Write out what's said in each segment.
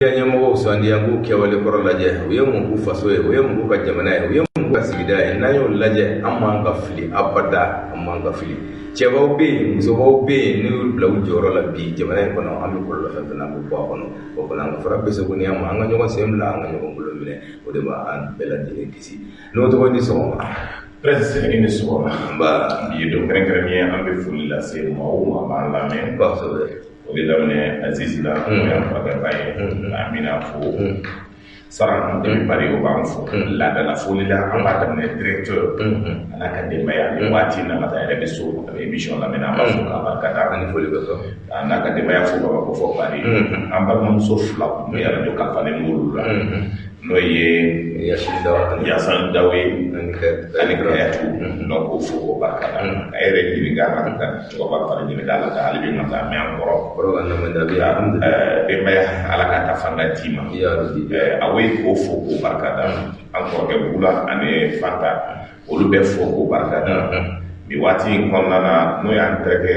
Ɲɛmɔgɔw sugandi, an k'u kɛwale kɔrɔ lajɛ. U ye mun k'u faso ye? U ye mun k'u ka jamana ye? U ye mun k'u ka sigida ye? N'an y'o lajɛ, an man ka fili abada, an man ka fili. Cɛbaw bɛ yen, musobaw bɛ yen, n'u y'u bila u jɔyɔrɔ la bi jamana in kɔnɔ, an bɛ kɔlɔlɔ fɛn fɛn na, an bɛ bɔ a kɔnɔ. O kɔnɔ, an ka fara bɛ segu ni an ma, an ka ɲɔgɔn sen bila, an ka ɲɔgɔn bolo minɛ, o de b'an bɛɛ lajɛlen kisi. N'o tɔgɔ, ni sɔgɔma. Prince, i ni sɔgɔma. Nba. Bi ye don kɛrɛnkɛrɛnnen ye, an bɛ foli lase maa o maa b'an lamɛn. O bɛ daminɛ Aziz la, o y'an kɔrɔkɛba ye, Amina fo. Sara depuis Paris, o b'an fo. Laadala foli la, an b'a daminɛ directeur a n'a ka denbaya. Nin waati in na, ka taa yɛrɛ bɛ so, a bɛ émission lamɛn, an b'a fo k'a barika da. Ani foli bɛ kɛ. A n'a ka denbaya fo Bamakɔ fɔ Paris. An balimamuso fila tun bɛ arajo kalifalen b'olu la, n'o ye Yasin Dawa. Yasan Dawe ani ani Kayatu. Donc k'o fo k'o barika da. A yɛrɛ ɲininka a ka cɛkɔrɔba fana ɲininka a la ka hali bi ma taa mɛ an kɔrɔ. Kɔrɔ ka nama jaabi, alhamdulilah. Denbaya, Ala ka ta fanga d'i ma. Ya Rabbi. A ye k'o fo k'o barika da. An kɔrɔkɛ Bula ani Fanta, olu bɛ fo k'o barika da. Nin waati in kɔnɔna na, n'o y'an terikɛ,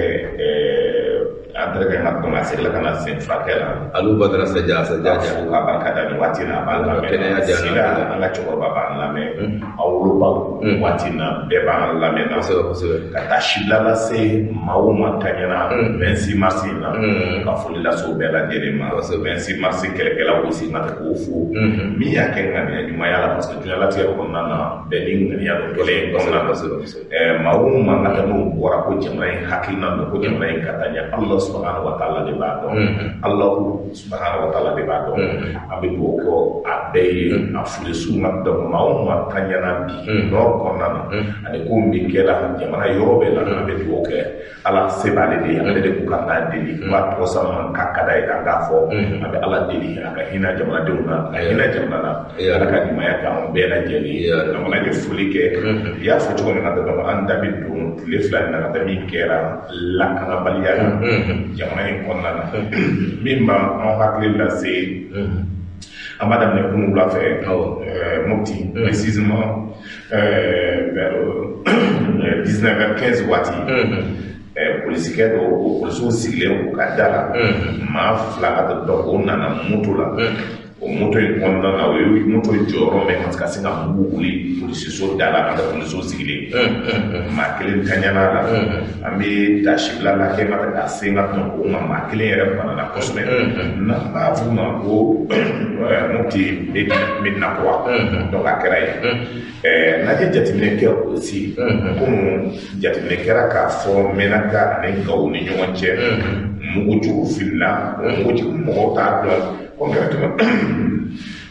an terikɛ ka dɔn, a seginna ka na sen furakɛ la. Alu Badara Saja. K'a Saja. fo k'a barika da nin waati in na, a b'an lamɛn. Kɛnɛya diya. Sila, an ka cɛkɔrɔba b'an lamɛn. An wolobaw, waati in na, bɛɛ b'an lamɛn na. Kosɛbɛ kosɛbɛ. Ka taa sibila lase maa o maa taɲɛna 26 mars in na, ka foli lase o bɛɛ lajɛlen ma. 26 mars kɛlɛkɛlaw aussi, ka k'o fo, min y'a kɛ ŋaniya ɲumanya la, parce que diɲɛlatigɛ kɔnɔna na, bɛɛ ni ŋaniya dɔ kelen kɔnɔna na. Kosɛbɛ kosɛbɛ. Maa o maa ka taa n'o bɔra ko jamana in hakilina don, ko jamana in ka taa ɲɛ, Allah subahana wa taala de b'a dɔn, Allah subahana wa taala de b'a dɔn. An bɛ dugawu kɛ a bɛɛ ye, a foli s'u ma. Donc maa o maa taɲɛna bi nord kɔnɔna na, ani ko min bɛ kɛla jamana yɔrɔ bɛɛ la, an bɛ dugawu kɛ. Ala se b'ale de ye, ale de ko k'an k'a deli, k'a tɔgɔ sama k'a ka d'a ye k'an k'a fɔ. An bɛ Ala deli a ka hinɛ jamanadenw na, a ka hinɛ jamana na, Ala ka ɲumanya k'an bɛɛ lajɛlen ye. Donc n'an ye foli kɛ, i y'a fɔ cogo min na dɔrɔn, an da bɛ don tile 2 in na ka taa min kɛra lakanabaliya la jamana in kɔnɔna na, min b'an hakili lase. An b'a daminɛ kunun wula fɛ, Mopti précisément, vers 19h15 waati, polisikɛ dɔw, o polisiw sigilen u ka da la, maa fila ka dɔn, o nana moto la. O moto in kɔnɔna na, o ye moto jɔyɔrɔ mɛn ka se ka mugu wuli polisiso da la ka taa polisiw sigilen. Maa kelen taɲana la. An bɛ tasibila la kɛ ka taa se ka dɔn o ma, maa kelen yɛrɛ banana kosɛbɛ, n'an b'a f'o ma ko Mopti Medina Kura. Donc a kɛra yen. N'an ye jateminɛ kɛ aussi, kunun jateminɛ kɛra k'a fɔ Menaka ani Gawo ni ɲɔgɔn cɛ, mugujugu filila. O mugujugu, mɔgɔw t'a dɔn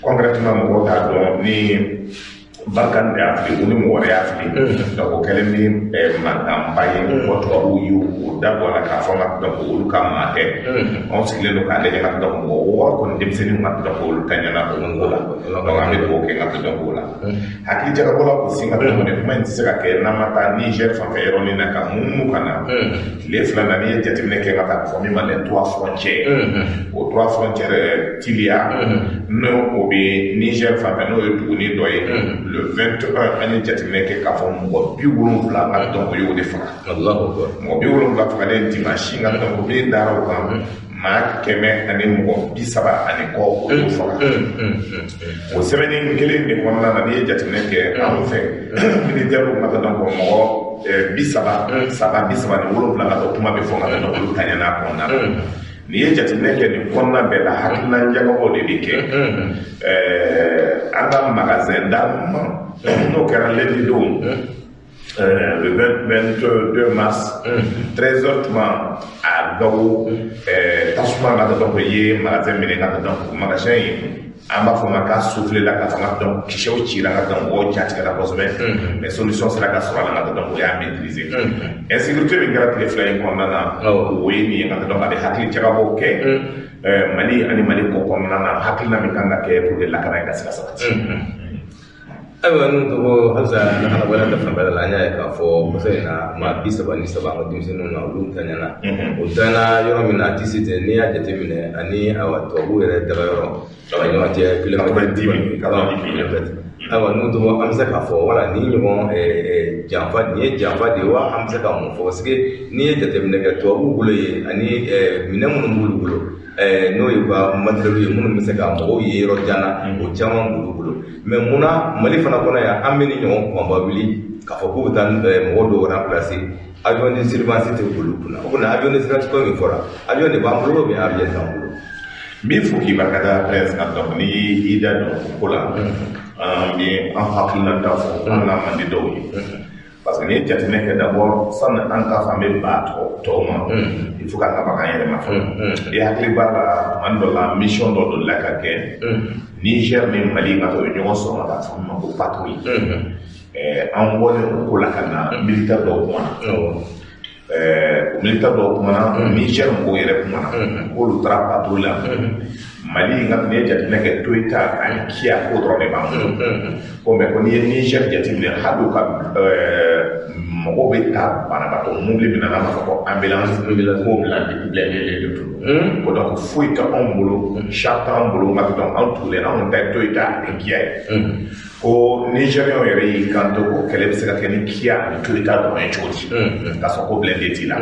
concrètement, mɔgɔw t'a dɔn ni Barkhane de y'a fili ou ni mɔgɔ wɛrɛ y'a fili. Donc o kɛlen ni mankanba ye, mɔgɔ tubabuw y'u o da bɔ a la k'a fɔ ka donc olu ka maa tɛ. Anw sigilen don k'a lajɛ ka donc mɔgɔ 6 kɔni, denmisɛnninw ka donc olu taɲɛna o ko la. Donc an bɛ dugawu kɛ ka donc o la. Hakili jagabɔ la aussi, ka donc nin kuma in tɛ se ka kɛ n'an ma taa Niger fanfɛ yɔrɔnin na ka munumunu ka na. Tile 2 na, n'i ye jateminɛ kɛ ka taa fɔ min ma les trois frontières, o trois frontières, Tiliya, n'o o bɛ Niger fanfɛ, n'o ye duguni dɔ ye, le 21, an ye jateminɛ kɛ k'a fɔ mɔgɔ 70 ka donc o y'o de faga. Allahu akbar. Mɔgɔ 70 fagalen dimanche, ka donc min dara o kan, maa kɛmɛ ani mɔgɔ bi saba ani kɔ, o y'o faga. O sɛbɛnni kelen de kɔnɔna na, n'i ye jateminɛ kɛ anw fɛ, militaires ka taa donc mɔgɔ 30 saba, 37 ka taa kuma bɛ fɔ ka taa donc olu taɲɛna a kɔnɔna na. N'i ye jateminɛ kɛ nin kɔnɔna bɛɛ la, hakilina jagabɔ de bɛ kɛ. An ka magasin d'armement, n'o kɛra lundi don, le 22 mars, 13 heures tuma, a Gawo, tasuma ka taa donc ye magasin minɛ ka taa donc magasin in, an b'a fɔ ma k'a soufflé la ka fanga, donc kisɛw cira ka donc mɔgɔw jatigɛra kosɛbɛ, mais solution sera ka sɔrɔ a la ka taa donc o y'a maîtriser. Insécurité min kɛra tile 2 in kɔnɔna na, o ye nin ye ka taa donc a bɛ hakili jagabɔ kɛ Mali ani Mali kɔ kɔnɔna na, hakilina min kan ka kɛ pour que lakana in ka se ka sabati. Ayiwa, n'u tɔgɔ halisa lakanabaliya ta fanfɛla la, an y'a ye k'a fɔ kɔsɔ in na, maa 33 an ka denmisɛnninw na, olu taɲana. O taɲana yɔrɔ min na, a tɛ se tɛ. N'i y'a jateminɛ ani ayiwa tubabuw yɛrɛ daga yɔrɔ a ɲɔgɔn cɛ kilomɛtiri 90. Ayiwa, n'u tɔgɔ, an bɛ se k'a fɔ wala ni ɲɔgɔn janfa, nin ye janfa de ye wa? An bɛ se ka mun fɔ? Parce que n'i ye jateminɛ kɛ tubabuw bolo yen ani minɛn minnu b'olu bolo. N'o ye ka matériel ye minnu bɛ se ka mɔgɔw ye yɔrɔ jan na, o caman b'olu bolo. Mais munna Mali fana kɔnɔ yan, an bɛ ni ɲɔgɔn kumaba wuli k'a fɔ k'u bɛ taa mɔgɔ dɔw remplacer, avion de surveillance tɛ olu kunna? O kɔni, avion de surveillance ko min fɔra, avion de b'an bolo ou bien avion t'an bolo? N b'i fo k'i barikada, Prince. Ka donc n'i y'i da don o ko la, an bɛ an hakilinata fɔ, an n'a man di dɔw ye, parce que n'i ye jateminɛ kɛ, d'abord, sani an k'a fɔ an bɛ ba tɔw ma, il faut k'an ka bagan yɛrɛ ma fɔlɔ. I hakili b'a la, tuma dɔ la, mission dɔ delila ka kɛ Niger ni Mali ka o ye ɲɔgɔn sɔrɔ ka fɔ min ma ko patrouille. An bɔlen o ko la ka na, militaire dɔw kumana, o militaire dɔw kumana, Niger mɔgɔw yɛrɛ kumana k'olu taara patrouille la Mali. Nka n'i ye jateminɛ kɛ, Toyota ani Kia ko dɔrɔn de b'an bolo ko. Mais ko n'i ye Niger jateminɛ, hali u ka mɔgɔw bɛ taa banabaatɔ mobili min na, n'an b'a fɔ ko ambulance, k'o blindé de don ko. Donc foyi tɛ anw bolo, char t'an bolo. Nka donc an tugulen, anw ta ye Toyota ani Kia ye. Ko Nigériens yɛrɛ y'i kanto ko kɛlɛ bɛ se ka kɛ ni Kia ani Toyota dɔrɔn ye cogo di, k'a sɔrɔ ko blindé t'i la?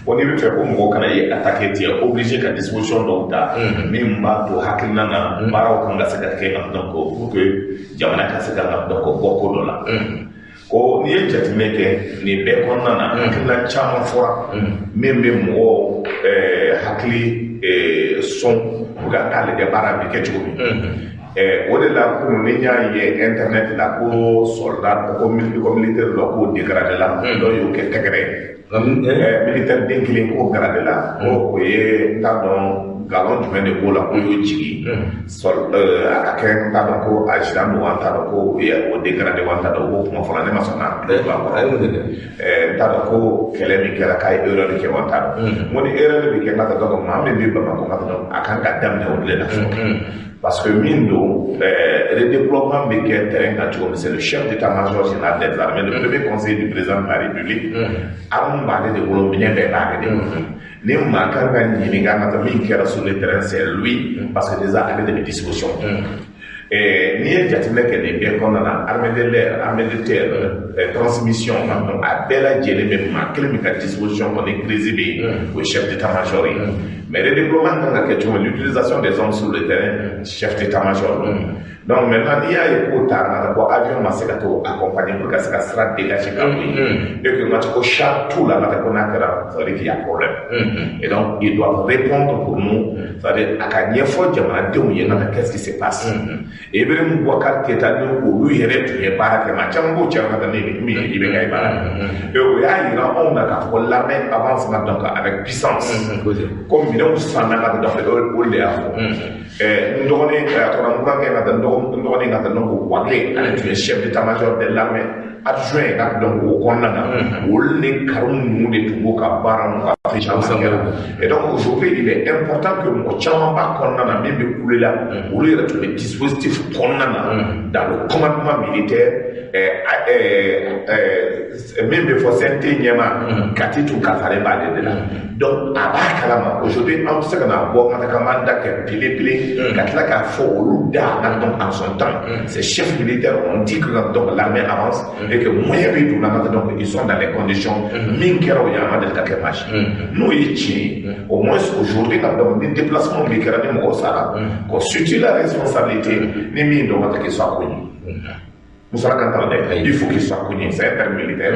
Ko n'i bɛ fɛ ko mɔgɔw kana ye attaquer, tu es obligé ka disposition dɔw ta min b'a to hakilina na baaraw kan ka se ka kɛ, donc pour que jamana ka se ka donc bɔ ko dɔ la. Ko n'i ye jateminɛ kɛ nin bɛɛ kɔnɔna na, hakilina caman fɔra min bɛ mɔgɔw hakili sɔn pour ka taa lajɛ baara bɛ kɛ cogo min. O de la, kunun ni n y'a ye internet la ko soldat ko militaire dɔ k'o dégradé la, dɔw y'o kɛ tɛgɛrɛ ye, militaire den kelen k'o gradé la, ko o ye, n t'a dɔn galon jumɛn de b'o la, ko y'o jigin a ka kɛ, n t'a dɔn ko adjudant don wa, n t'a dɔn ko o ye o dégradé wa, n t'a dɔn. O kuma fɔla, ne ma sɔn k'a tulo don a kɔrɔ. N t'a dɔn ko kɛlɛ min kɛra k'a ye erreur kɛ wa, n t'a dɔn. N ko ni erreur bɛ kɛ, n ka taa dɔn maa min bɛ Bamakɔ, n ka taa dɔn a kan ka daminɛ o de la fɔlɔ, parce que min don, redéploiement bɛ kɛ terrain kan cogo min, c'est le chef d'état-major général des armées, le premier conseiller du président de la République. Arme b'ale de bolo, minɛn bɛɛ b'ale de bolo. Ni maa kan ka ɲininka ka taa min kɛra sur le terrain, c'est lui, parce que déjà ale de bɛ disposition. N'i ye jateminɛ kɛ nin bɛɛ kɔnɔna na, armée de l'air, armée de terre, transmission, a bɛɛ lajɛlen bɛ maa kelen min ka disposition kɔnɔ ni crise bɛ yen, o ye chef d'état-major ye. Mais redéploiement kan ka kɛ cogo min, l'utilisation des hommes sur le terrain, chef d'état-major. Donc maintenant, n'i y'a ye k'o ta ka ko avion ma se ka t'o accompagner pour ka se ka sira dégager ka bɔ yen, et que n ka ko char tout la, ka ko n'a kɛra, ça veut dire qu'il y a problème. Et donc ils doivent répondre pour nous, c'est à dire a ka ɲɛfɔ jamanadenw ye nka qu'est-ce qui se passe. Ibrahim Boubacar Keïta ni olu yɛrɛ tun ye baara kɛ, maa caman b'o cɛ ka taa ni min ye IBK ye baara kɛ, et o y'a yira anw na k'a fɔ ko l'armée avance na, donc avec puissance, ko minɛnw sanna ka donc olu de y'a fɔ. N dɔgɔnin, a tɔgɔ, n burankɛ ka taa, n dɔgɔnin ka taa, donc Wagué, ale tun ye chef d'état-major de l'armée adjoint ka donc o kɔnɔna na, olu ni Karim ninnu de tun b'o ka baara n'u ka fɛn caman kɛra. Et donc aujourd'hui, il est important que mɔgɔ caman b'a kɔnɔna na min bɛ kule la, olu yɛrɛ tun bɛ dispositif kɔnɔna na dans le commandement militaire, min bɛ fɔ CNT ɲɛma, Kati tun kalifalen b'ale de la. Donc a b'a kalama. Aujourd'hui, an bɛ se ka na bɔ ka taa k'an da kɛ pele ka tila k'a fɔ olu da na. Donc en son temps, ces chefs militaires ont dit que donc l'armée avance et que moyen bɛ don na, donc ils sont dans les conditions. Min kɛra o ye, a ma deli ka kɛ maa si n'o ye tiɲɛ ye. Au moins aujourd'hui, ka donc ni déplacement min kɛra, ni mɔgɔw sara, qu'on situe la responsabilité, ni min don ka taa qu'il soit connu. Moussa Kanta, il faut qu'il soit connu. C'est un terme militaire,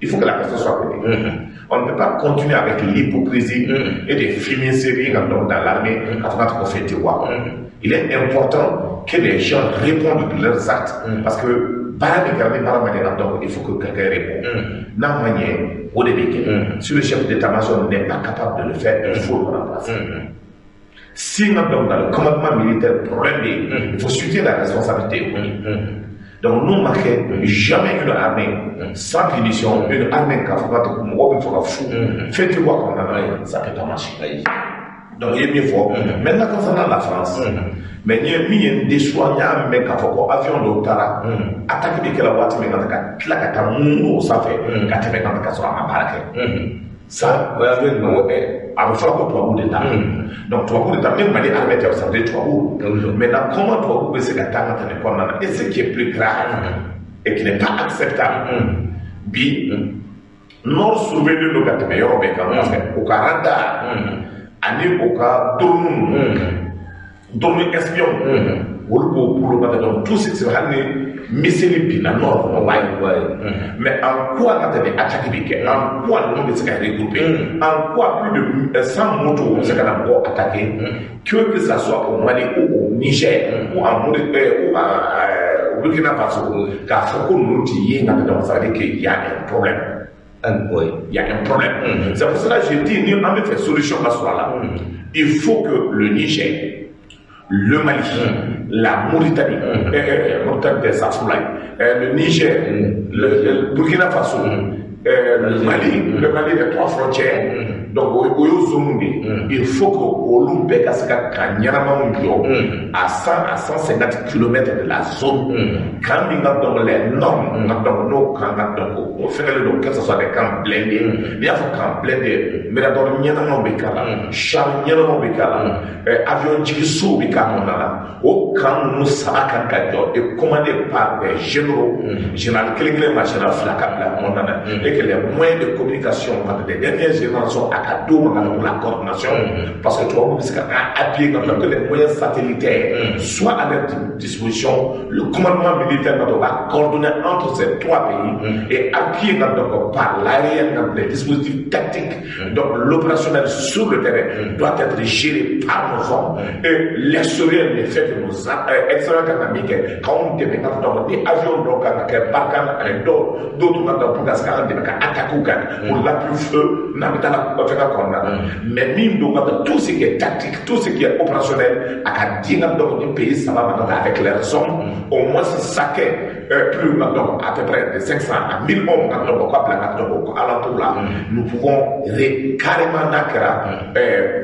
il faut que la personne soit connue. On ne peut pas continuer avec l'hypocrisie et des fumisteries dans l'armée afin qu'on fait des. Il est important que les gens répondent de leurs actes, parce que baara min kɛra, ni baara ma ɲɛ, donc il faut que quelqu'un réponde. N'a ma ɲɛ, o de bɛ kɛ. Si le chef d'état-major n'est pas capable de le faire, il faut le remplacer. Si donc dans le commandement militaire problème bɛ yen, il faut situer la responsabilité. Donc nous marquons jamais une armée sans punition, une armée k'a fɔ ka mɔgɔw bɛ fɔ ka fu fɛn tɛ bɔ a kɔnɔna na, ça peut pas marcher. Donc i ye min fɔ maintenant concernant la France, mais n ye min ye n déçoit, n y'a mɛn k'a fɔ ko avion dɔw taara attaque bɛ kɛla waati min na, ka tila ka taa munumunu o sanfɛ ka tɛmɛ kan ka sɔrɔ a ma baara kɛ. Ça, o y'avion jumɛn? A bɛ fɔra ko tubabu de ta. Donc tubabu de ta, ni Mali armée tɛ, ça veut dire tubabu. Maintenant, comment tubabu bɛ se ka taa ka taa nin kɔnɔna na? Et ce qui est plus grave et qui n'est pas acceptable, bi nord surveillé don ka tɛmɛ yɔrɔ bɛɛ kan, parce que u ka radar Ani o ka drone drone espion olu b'o bolo ka donc tout ce qui hali ni missile binna nord kɔnɔ, o b'a ye. Mais en quoi ka tɛmɛ attaque bɛ kɛ, en quoi ninnu bɛ se ka regrouper, en quoi plus de 100 motos bɛ se ka na mɔgɔ attaquer, que ça soit au Mali ou au Niger ou en Mauritanie ou en Burkina Faso, k'a fɔ ko ninnu ti ye ka tɛmɛ, ça veut dire qu'il y a un problème. Il y a un problème. C'est pour cela que je dis, ni an bɛ fɛ solution ka sɔrɔ a la, il faut que le Niger, le Mali, la Mauritanie, Mauritanie tɛ sa fula ye, le Niger, le Burkina Faso, le Mali, les trois frontières, donc o y'o zone de ye. Il faut que olu bɛɛ ka se ka camp ɲɛnamaw jɔ à 100 à 150 kilomètres de la zone. Camp min ka donc les normes ka donc n'o camp ka donc o fɛngɛlen don, que ce soit des camps blindés. N'i y'a fɔ camp blindé, mirador ɲɛnamaw bɛ k'a la, char ɲɛnamaw bɛ k'a la, avion jigisow bɛ k'a kɔnɔna la. O camp ninnu saba kan ka jɔ et commandé par des généraux, général kelen kelen ma, général fila ka bila kɔnɔna na, et que les moyens de communication des dernières générations a ka d'o ma pour la coordination, parce que tubabu bɛ se ka an appuyer ka que les moyens satellitaires soient à leur disposition. Le commandement militaire va coordonner entre ces trois pays et appuyer donc par l'aérien les dispositifs tactiques. Donc l'opérationnel sur le terrain doit être géré par nos hommes et l'extérieur ne fait que nous extérieur kan ka min kɛ k'anw dɛmɛ ka donc ni avion dɔw kan ka kɛ Barkhane ani dɔw d'autres ka donc pour ka se k'an dɛmɛ ka attaque kɛ pour l'appui feu n'an bɛ taa la fɛn ka kɔnɔna na. Mais min don ka tout ce qui est tactique, tout ce qui est opérationnel, a ka di ka donc ni pays saba ma ka avec leurs hommes, au moins ça kɛ plus donc à peu près de 500 à 1000 hommes ka donc ka bila ka donc alentour là, nous pouvons carrément n'a kɛra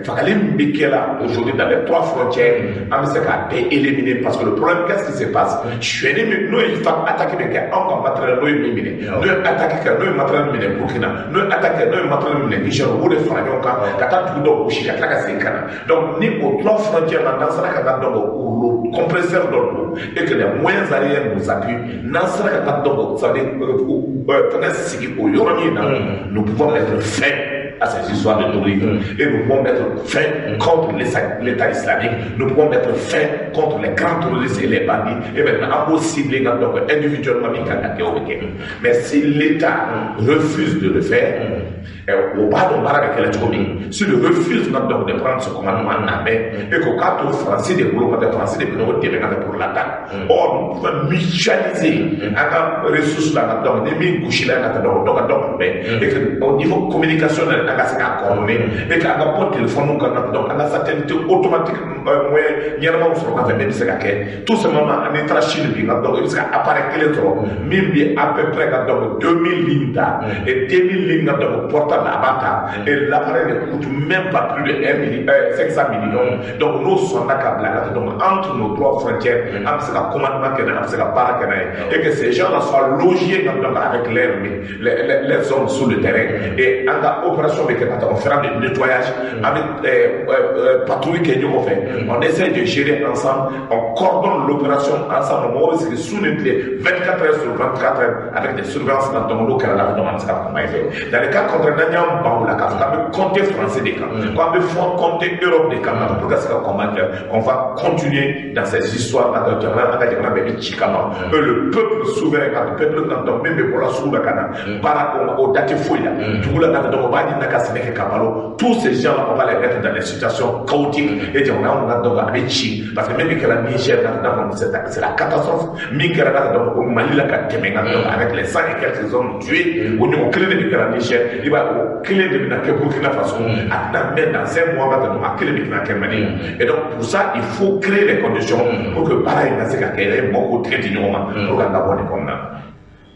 fagali min bɛ kɛ la aujourd'hui dans les trois frontières, an bɛ se k'a bɛɛ éliminer. Parce que le problème, qu'est-ce qui se passe? Suyɛni min n'o ye fa attaque bɛ kɛ anw ka matériel, n'o ye min minɛ, n'o ye attaque kɛ, n'o ye matériel minɛ Burkina, n'o ye attaque kɛ, n'o ye matériel minɛ Niger, o b'o de fara ɲɔgɔn kan ka taa dugu dɔw gosi ka tila ka segin ka na. Donc ni o trois frontières la, n'an sera ka taa donc rouleau compresseur dɔ don et que les moyens aériens nous appuient, n'an sera ka taa donc ça veut dire fɛngɛ sigi o yɔrɔnin na, nous pouvons mettre fin à ces histoires de terrorisme et nous pouvons mettre fin contre l'État islamique, nous pouvons mettre fin contre les grands terroristes et les bandits. Et maintenant, an b'o cibler donc individuellement min kan ka kɛ, o bɛ kɛ. Mais si l'État refuse de le faire, o b'a dɔn baara bɛ kɛlɛ cogo min, s'il refuse donc de prendre ce commandement en main et qu'o k'a to Faransi de bolo ka tɛ Faransi de bɛ o dɛmɛ ka kɛ pour l'attaque. Or nous pouvons mutualiser an ka ressources la ka donc ni min gosila ka taa donc dɔ ka dɔ kunbɛn, et que au niveau communicationnel an ka se k'a coordonner et que an ka bɔ téléphone kan ka donc an ka satellite automatique moyen ɲɛnamaw sɔrɔ ka fɛ min bɛ se ka kɛ. Tout simplement, n'i taara Chine bi ka donc i bɛ se ka appareil kelen sɔrɔ min bɛ à peu près ka donc 2000 lignes ta et 2000 lignes ka donc portable a b'a ta, et l'appareil ne coûte même pas plus de 1 million, 500 millions. Donc n'o sɔnna ka bila ka donc entre nos trois frontières, an bɛ se ka commandement kɛ n'a ye, an bɛ se ka baara kɛ n'a ye, et que ces gens-là soient logés donc avec les hommes sur le terrain et an ka opération bɛ kɛ ka taa, on fera des nettoyages, an bɛ patrouille kɛ ɲɔgɔn fɛ, on essaie de gérer ensemble, on coordonne l'opération ensemble. Mɔgɔw bɛ sigi su ni tile, 24 heures sur 24 heures, avec des surveillances na. Donc n'o kɛra la, donc an bɛ se ka kuma fɛ. Dans le cas contraire, n'an y'an ban o la k'a fɔ k'an bɛ compter français de kan, k'an bɛ fɔ compter Europe de kan pour ka se ka combat kɛ, on va continuer dans ces histoires là. Donc jamana, an ka jamana bɛɛ bɛ ci ka ban et le peuple souverain ka peuple kan donc min bɛ bɔra sugu la ka na baara o da tɛ foyi la dugu la ka donc o b'a ɲini ka sɛnɛ kɛ ka balo, tous ces gens là, on va les mettre dans des situations chaotiques et jamana mun ka donc a bɛ ci, parce que min bɛ kɛra Niger ka donc c'est la catastrophe, min kɛra ka donc o Mali la ka tɛmɛ ka donc avec les 100 et quelques hommes tués, o ɲɔgɔn kelen de bɛ kɛra Niger, i b'a ye o kelen de bɛna kɛ Burkina Faso, a tɛna mɛn dans un mois ka donc a kelen de bɛna kɛ Mali. Et donc pour ça, il faut créer les conditions pour que baara in ka se ka kɛ, mɔgɔw k'o tigɛ di ɲɔgɔn ma pour que an ka bɔ nin kɔnɔna na.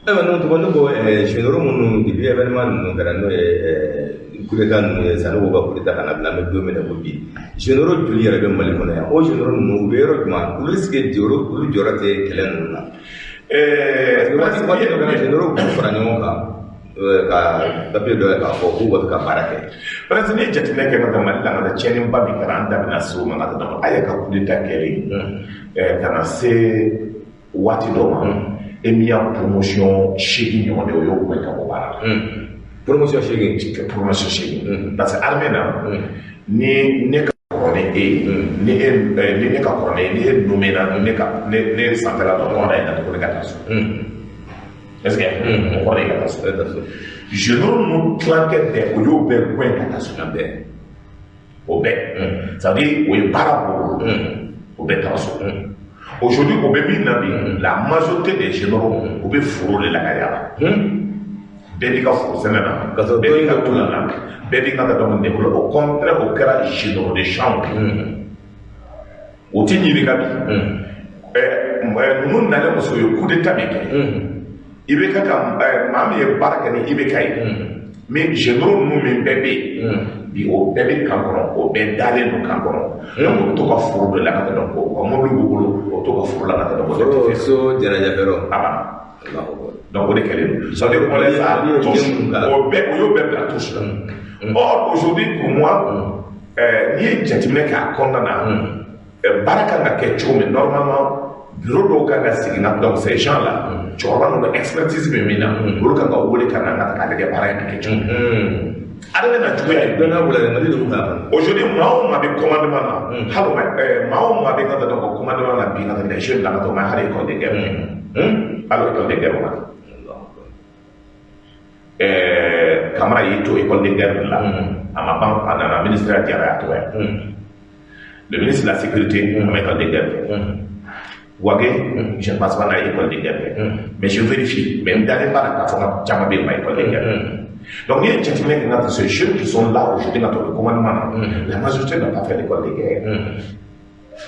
Ayiwa, n'o tɔgɔ ne ko généraux minnu depuis événement ninnu kɛra, n'o ye coup d'état ninnu ye, Sanogo ka coup d'état ka na bila an bɛ don min na ko bi, généraux joli yɛrɛ bɛ Mali kɔnɔ yan? O généraux ninnu, u bɛ yɔrɔ jumɛn? Olu est-ce que jɔyɔrɔ, olu jɔyɔrɔ tɛ kɛlɛ ninnu na? Parce que waati dɔ kɛra, généraux k'u fara ɲɔgɔn kan ka papier dɔ k'a fɔ k'u b'a fɛ ka baara kɛ. Parce que n'i ye jateminɛ kɛ ka taa Mali la ka taa tiɲɛniba min kɛra, an da bɛna se o ma ka taa a yɛ ka coup d'état kɛlen ka na se waati dɔ ma, e min y'a promotion 8 ɲɔgɔn de, o y'o gɛn ka bɔ baara la. Promotion 8. Promotion 8, parce que armée na Ni ne ka kɔrɔ ni e ye, ni e ni ne ka kɔrɔ ni e, ni e nommé na ne ka ne sanfɛla dɔn kɔrɔ ye na ko ne ka taa so. Est-ce que o kɔrɔ ye ka taa so? Généraux ninnu tilankɛ bɛɛ, o y'o bɛɛ gɛn ka taa so. O bɛɛ, ça veut dire o ye baara b'o bolo, o bɛɛ taara so. Aujourd'hui, o bɛ min na bi, la majorité des généraux, o bɛ foro de la ka yaala. Bɛɛ b'i ka foro sɛnɛ na, bɛɛ b'i ka tulan na, bɛɛ b'i ka donc ne bolo. Au contraire, o kɛra généraux de champ. O ti ɲininka bi. Ninnu nalen muso ye coup d'état min kɛ, IBK ka maa min ye baara kɛ ni IBK ye, mais généraux ninnu min bɛɛ bɛ yen bi, o bɛɛ bɛ camp kɔnɔ, o bɛɛ dalen don camp kɔnɔ. Donc o bɛ to ka foro de la ka taa, donc o ka mobili b'u bolo, o bɛ to ka foro la ka taa, donc o tɛ so jɛnɛjɛkɛyɔrɔ. A banna. Donc o de kɛlen don, ça veut dire qu'on les a tous, o bɛɛ, o y'o bɛɛ bila tous la. Or aujourd'hui, pour moi, n'i ye jateminɛ kɛ a kɔnɔna na, baara kan ka kɛ cogo min, normalement bureau dɔw kan ka sigi na. Donc ces gens là, cɛkɔrɔba ninnu, expertise bɛ min na, olu kan ka wele ka na ka taa lajɛ baara in bɛ kɛ cogo min. Adama na juguya ye. Dɔnniya bolo Mali de b'u kan fana. Aujourd'hui, maa o maa bɛ commandement na, hali o ma maa o maa bɛ ka taa donc commandement na bi, ka taa les jeunes la, ka taa o ma hali école de guerre, hali école de guerre o ma kɛ. Kamara y'i to école de guerre la, a ma ban, a nana ministère jara y'a tɔgɔ ye. Le ministre de la Sécurité, a ma école de guerre kɛ. Wage, je ne pense pas n'a école de guerre kɛ, mais je vérifie. Mais n dalen b'a la k'a fɔ ka caman bɛ yen ma école de guerre. Donc n'i ye jateminɛ kɛ, nka ces jeunes qui sont là aujourd'hui, ka to le commandement na, la majorité n'a pas fait l'école de guerre.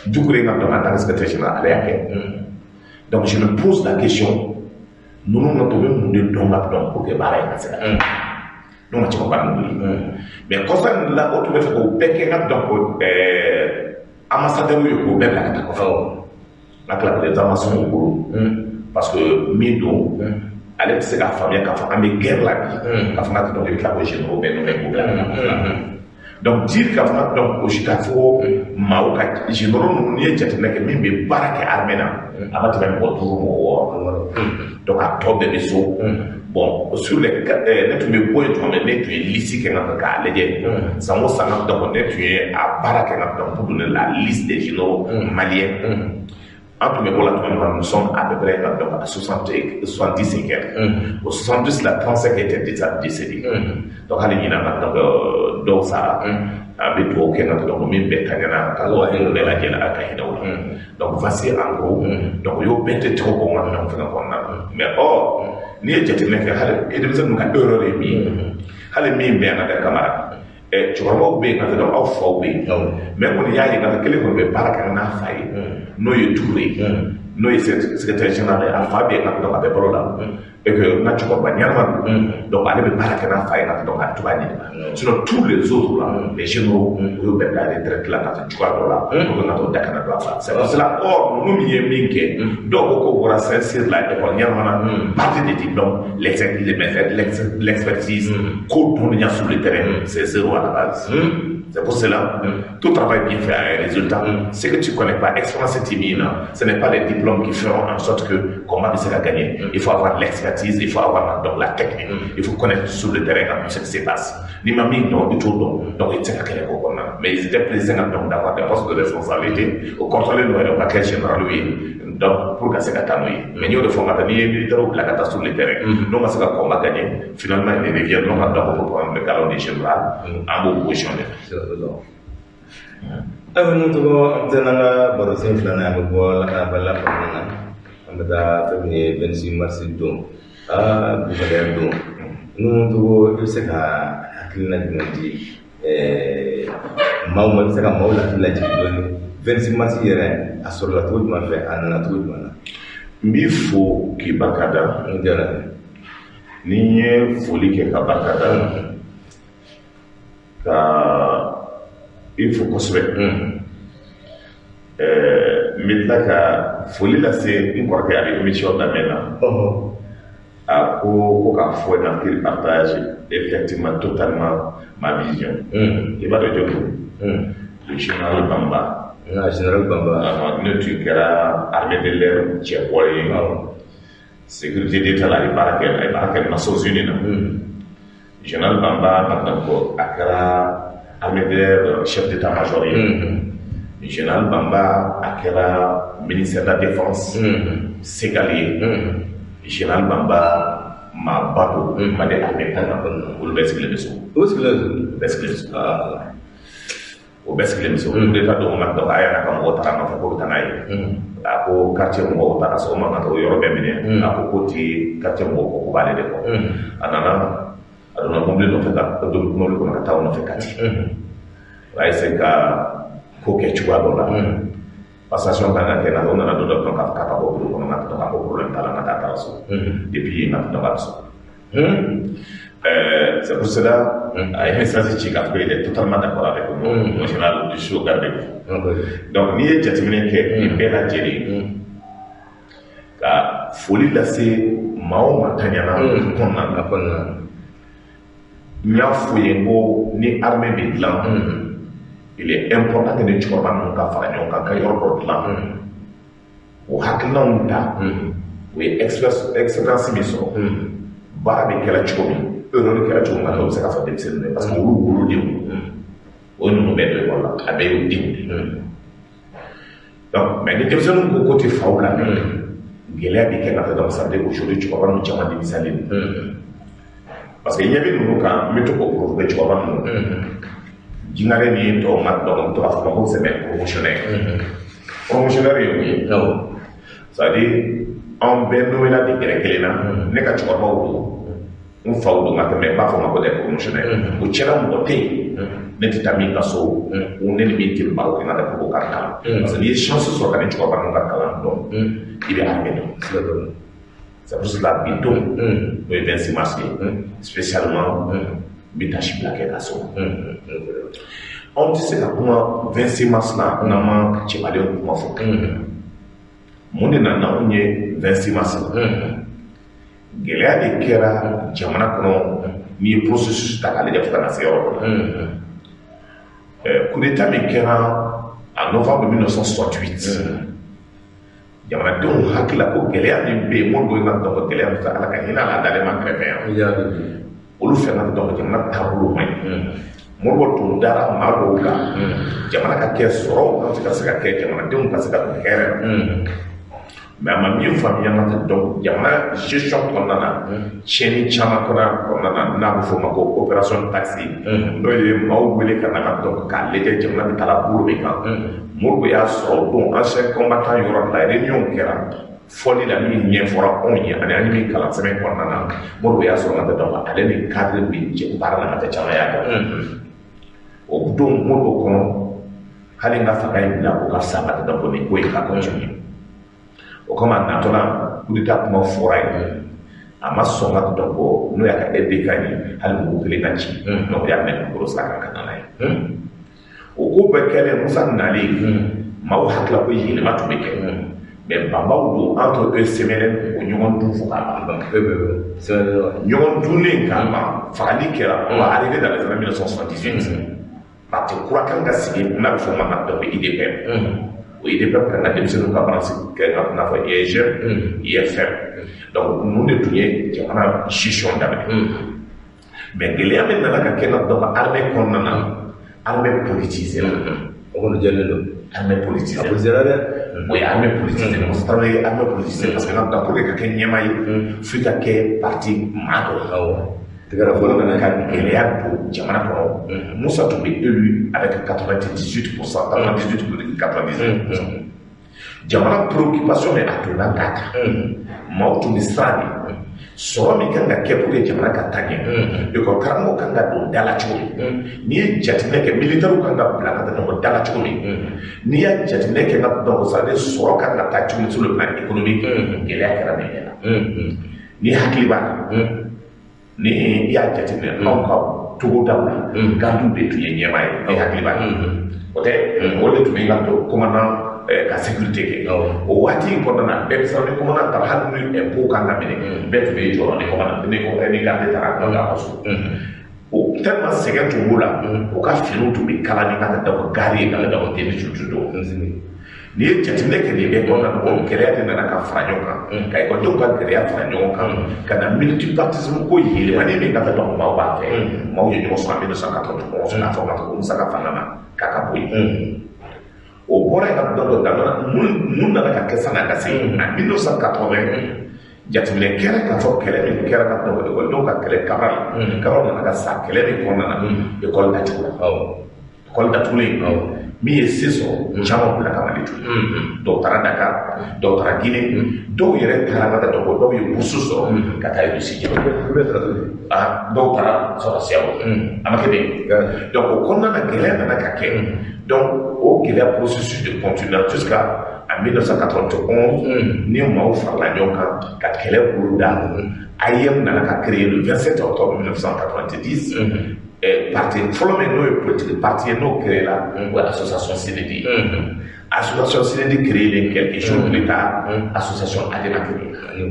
Doucouré nka donc en tant que secrétaire général, ale y'a kɛ. Donc je me pose la question, ninnu ka to bɛ mun de dɔn ka dɔn pour que baara in ka se ka kɛ? N'o ma cɛkɔrɔba ninnu wuli. Mais kɔsa in la, o tun bɛ fɛ k'o bɛɛ kɛ ka dɔn ko ambassadeur ye, k'o bɛɛ bila ka taa kɔfɛ. N ka tila président ma sɔn o bolo, parce que min don, ale tɛ se k'a faamuya k'a fɔ an bɛ guerre la bi, k'a fɔ k'a tɛ dɔn, i bɛ tila k'o généraux bɛɛ nommé k'o bila ka taa kɔfɛ. Donc dire k'a fɔ donc o si k'a fɔ maaw ka généraux ninnu, n'i ye jateminɛ kɛ, min bɛ baara kɛ armée na, a ma tɛmɛ mɔgɔ 5, mɔgɔ 6. Donc a tɔ bɛɛ bɛ so. Bon, sur les ne tun bɛ bɔ yen tuma min, ne tun ye liste kɛ nka k'a lajɛ san o san. Donc ne tun ye a baara kɛ nka donc pour donner la liste des généraux maliens, an tun bɛ bɔ la tuma min na, nous sommes à peu près donc à 60, 70 et quelques. Au 70 la, 35 étaient déjà décédés. Donc hali ɲinan ka donc dɔw sara, an bɛ dugawu kɛ nka donc min bɛɛ ka ɲɛna ka o bɛɛ lajɛlen, Ala ka hinɛ u la. Donc voici en gros. Donc o y'o bɛɛ tɛ tɔgɔ bɔ n ka donc fɛngɛ kɔnɔna na. Mais or n'i ye jateminɛ kɛ, hali denmisɛnnin ninnu ka erreur ye min ye, hali min bɛ yan ka da Kamara, cɛkɔrɔbaw bɛ yen ka taa, aw faw bɛ yen, mais kɔni y'a ye ka taa kelen kɔni bɛ baara kɛ n'a fa ye, n'o ye Touré ye, n'o ye secrétaire général ye, a fa bɛ yen ka taa, a bɛ balo la, et que n ka cɛkɔrɔba ɲɛnama don, donc ale bɛ baara kɛ n'a fa ye ka taa, donc a bɛ to k'a ɲininka. Sinon tous les autres là, les généraux, o y'o bɛɛ bila retraite la ka taa cogoya dɔ la pour que ka t'o da kana don a fa. C'est pour cela, or ninnu min ye min kɛ, dɔw ko k'o bɔra Saint-Cyr la, école ɲɛnama na, partie des diplômes, l'expertise, ko dɔnniya sur le terrain, c'est zéro à la base. C'est pour cela, tout travail bien fait a un résultat. Ce que tu ne connais pas, expérience timide, ce n'est pas les diplômes qui feront en sorte que comment tu seras gagné. Il faut avoir l'expertise, il faut avoir donc la technique, il faut connaître sur le terrain ce qui se passe. Ni mami non du tout donc il tient à quel. Mais ils étaient plaisants donc d'avoir des postes de responsabilité au contrôler nous et quel général lui. Donc pour que c'est mais nous de fondateur ni militaire ou la sur le terrain. Nous on va combat gagner. Finalement ils reviendront donc pour prendre le galon du général en beau position. Ayiwa, n'o tɔgɔ, an bɛ taa n'an ka barosen filanan, an bɛ bɔ lakanabaliya kɔnɔna na, an bɛ taa fɛn min ye 26 mars don, aa bi fadenya don. N'o tɔgɔ, i bɛ se ka hakilina jumɛn di maaw ma, i bɛ se ka maaw hakili lajigin dɔɔni 26 mars yɛrɛ, a sɔrɔla cogo jumɛn fɛ, a nana cogo jumɛn na? N b'i fo k'i barika da. N diyara. Ni n ye foli kɛ ka barika da, ka i fo kosɛbɛ. N bɛ tila ka foli lase n kɔrɔkɛ, a bɛ émission daminɛ na. A ko k'a fɔ na qu'il partage effectivement totalement ma vision. I b'a dɔn jɔn don? Le général Bamba. Ah, général Bamba. Ne tun kɛra armée de l'air cɛbɔ ye. Sécurité d'État la, a ye baara kɛ, a ye baara kɛ Nations Unies na. Général Bamba, donc a kɛra armée de l'air chef d'état-major ye. Général Bamba a kɛra ministère de la Défense Segali ye. Général Bamba maaba don Mali armée kɔnɔ. Olu bɛɛ sigilen bɛ so. O sigilen so. O bɛɛ sigilen bɛ so. O bɛɛ sigilen bɛ so. Coup d'état don ma dɔn a yɛrɛ ka mɔgɔw taara a nɔfɛ k'o bɛ taa n'a ye. A ko quartier mɔgɔw taara so o man kan ka o yɔrɔ bɛɛ minɛ. A ko k'o ti quartier mɔgɔw ko b'ale de kɔ. A nana, a donna mobili nɔfɛ ka don mobili kɔnɔ ka taa o nɔfɛ Kati. O y'a essayer ka ko kɛ cogoya dɔ la. Passation kan ka kɛ na, o nana don dɔ kɔnɔ k'a fɔ k'a ka bɔ bureau kɔnɔ, ka taa ko problème t'a la, ka taa taara so. Depuis yen ka taa ka so. C'est pour cela, a ye message ci k'a fɔ qu'il est totalement d'accord avec moi. Mon général, je suis au garde. Donc n'i ye jateminɛ kɛ nin bɛɛ lajɛlen, ka foli lase maa o maa taɲana kɔnɔna na. N y'a f'u ye ko ni armée bɛ dilan, il est important que ni cɛkɔrɔba ninnu ka fara ɲɔgɔn kan ka yɔrɔ dɔ dilan. O hakilinaw ta, o ye expérience min sɔrɔ, baara bɛ kɛra cogo min, erreur kɛra cogo min na, o bɛ se ka fɔ denmisɛnninw ye, parce que olu wolodenw, o ninnu bɛɛ don ekɔli la, a bɛɛ y'u denw de ye. Donc mais ni denmisɛnninw ko ko tɛ faw lamɛn, gɛlɛya bɛ kɛ ka taa. Donc ça veut dire aujourd'hui cɛkɔrɔba ninnu caman denmisɛnnin don, parce que ɲɛ bɛ ninnu kan, n bɛ to k'o provoquer cɛkɔrɔba ninnu. Jingare ni tɔw ma dɔn, n bɛ to k'a fɔ ko c'est mes promotionnaires. Promotionnaire ye mun ye? C'est à dire anw bɛɛ nommé la degré kelen na, ne ka cɛkɔrɔbaw don, n faw don ka tɛmɛ, n b'a fɔ ma ko des promotionnaires. O cɛla mɔgɔ tɛ yen ne tɛ taa min ka so, ne ni min tɛ baro kɛ n ka taa ko ka kalan, parce que n'i ye chance sɔrɔ ka ni cɛkɔrɔba ninnu ka kalan dɔn, i bɛ armée dɔn. C'est pour cela bi don, n'o ye 26 mars ye, spécialement n bɛ tasi bila kɛ ka so. Anw tɛ se ka kuma 26 mars la n'an ma cɛbadenw kuma fɔ. Mun de nana anw ye 26 mars la? Gɛlɛya de kɛra jamana kɔnɔ. N'i ye processus ta k'a lajɛ fo ka na se yɔrɔ dɔ la, coup d'état min kɛra en novembre 1968, jamanadenw hakili la ko gɛlɛya min bɛ yen, Modibo ka dɔn gɛlɛya min fɛ, Ala ka hinɛ a la, a dalen ma kɛrɛfɛ yan, olu fɛn ka dɔn jamana taabolo man ɲi. Modibo tun dara maa dɔw kan, jamana ka kɛ sɔrɔ ka se ka kɛ, jamanadenw ka se ka don hɛrɛ la. Mais a ma min faamuya ka tɛ dɔn jamana gestion kɔnɔna na, tiɲɛni caman kɔnɔna na, n'a bɛ f'o ma ko opération taxi, n'o ye maaw wele ka na ka dɔn k'a lajɛ jamana bɛ taa bolo min kan. Modibo y'a sɔrɔ don ancien combattant yɔrɔ la, réunion kɛra fɔli la min ɲɛfɔra anw ye ani an ye min kalan sɛbɛn kɔnɔna na. Modibo y'a sɔrɔ ka tɛ dɔn ale ni cadre bɛ jɛ baara la ka tɛ caman y'a kɛ. O don Modibo kɔnɔ, hali n ka fanga in bila o ka fisa ka tɛ dɔn ko nin ko in ka continuer. O kama a natɔla coup d'état kuma fɔra ye, a ma sɔn ka dɔn ko n'o y'a ka EDK ye, hali mugu kelen ka ci. Donc o y'a minɛ dugukolo sira kan ka na n'a ye. O ko bɛɛ kɛlen, Musa nalen, maaw hakili la ko yɛlɛma tun bɛ kɛ, mais banbaw don entre eux semaine o ɲɔgɔn dun fo k'a ban. Ɲɔgɔn dunnen k'a ban, fagali kɛra. On va arriver dans les années 1978, parti kura kan ka sigi n'a bɛ fɔ o ma ka dɔn IDPM. O IDPM kan ka denmisɛnninw ka branche kɛ i n'a fɔ IEGM, IFM. Donc ninnu de tun ye jamana gestion daminɛ. Mais gɛlɛya min nana ka kɛ na donc armée kɔnɔna na, armée politisée la. O kɔni jɛlen don. Armée politisée. A politisée dɛ. O ye armée politisée. Musa Tarawele ye armée politisée, parce que n'a pour que ka kɛ ɲɛmaa ye, f'i ka kɛ parti maa dɔ ye. Awɔ. Tigɛra fɔlɔ nana ka gɛlɛya don jamana kɔnɔ. Musa tun bɛ élu avec 98%, 98,99%. Jamana préoccupation min a donna k'a ta, maaw tun bɛ siran de sɔrɔ min kan ka kɛ pour que jamana ka taa ɲɛ, ekɔli karamɔgɔw kan ka don da la cogo min, n'i ye jateminɛ kɛ, militaires kan ka bila ka taa ɲɔgɔn da la cogo min, n'i y'a jateminɛ kɛ ka dɔn sa ni sɔrɔ kan ka taa cogo min sur le plan économique, gɛlɛya kɛra nin bɛɛ la. N'i hakili b'a la, ni i y'a jateminɛ anw ka togodaw la, gardiw de tun ye ɲɛmaa ye. Ni hakili b'a la, o tɛ o de tun bɛ ka to commandant ka sécurité kɛ. O waati in kɔnɔna na, bɛɛ bɛ siran ni commandant taara, hali ni impôt kan ka minɛ, bɛɛ tun bɛ jɔrɔ ni commandant ni garde taara ka taa so. O tellement sɛgɛn tun b'o la, o ka finiw tun bɛ kala ni ka taa dabɔ gari ye, ka taa dabɔ tenue tun don. N'i ye jateminɛ kɛ nin bɛɛ kɔnɔna na, o gɛlɛya de nana ka fara ɲɔgɔn kan, ka ekɔlidenw ka gɛlɛya fara ɲɔgɔn kan, ka na multipartisme ko yɛlɛmani min ka taa dɔn maaw b'a fɛ. Maaw ye ɲɔgɔn sɔrɔ en 1991 k'a fɔ k'a fɔ ko Musa ka fanga na k'a ka bɔ yen. O bɔra yen ka dɔn daminɛ mun nana ka kɛ sanni a ka se en 1980. Jateminɛ kɛra k'a fɔ kɛlɛ min kɛra ka dɔn ekɔlidenw ka kɛlɛ Cabral, Cabral nana ka sa kɛlɛ min kɔnɔna na, ekɔli datugula. Ekɔli datugulen, min ye se sɔrɔ, caman bila ka Mali to. Dɔw taara Dakar, dɔw taara Guinée, dɔw yɛrɛ taara ka taa dɔn, dɔw ye bourse sɔrɔ ka taa Russie jamana. Dɔw taara sɔrɔsiya o a ma kɛ ten. Donc o kɔnɔna na, gɛlɛya nana ka kɛ. Donc o gɛlɛya processus de continue jusqu'à en 1991, ni maaw farala ɲɔgɔn kan ka kɛlɛ bolo da. AEEM nana ka créer le 27 octobre 1990. Parti fɔlɔ min n'o ye politique parti ye, n'o créé la, o ye association CND. Association CND créé quelques jours plus tard, association ADEMA créé.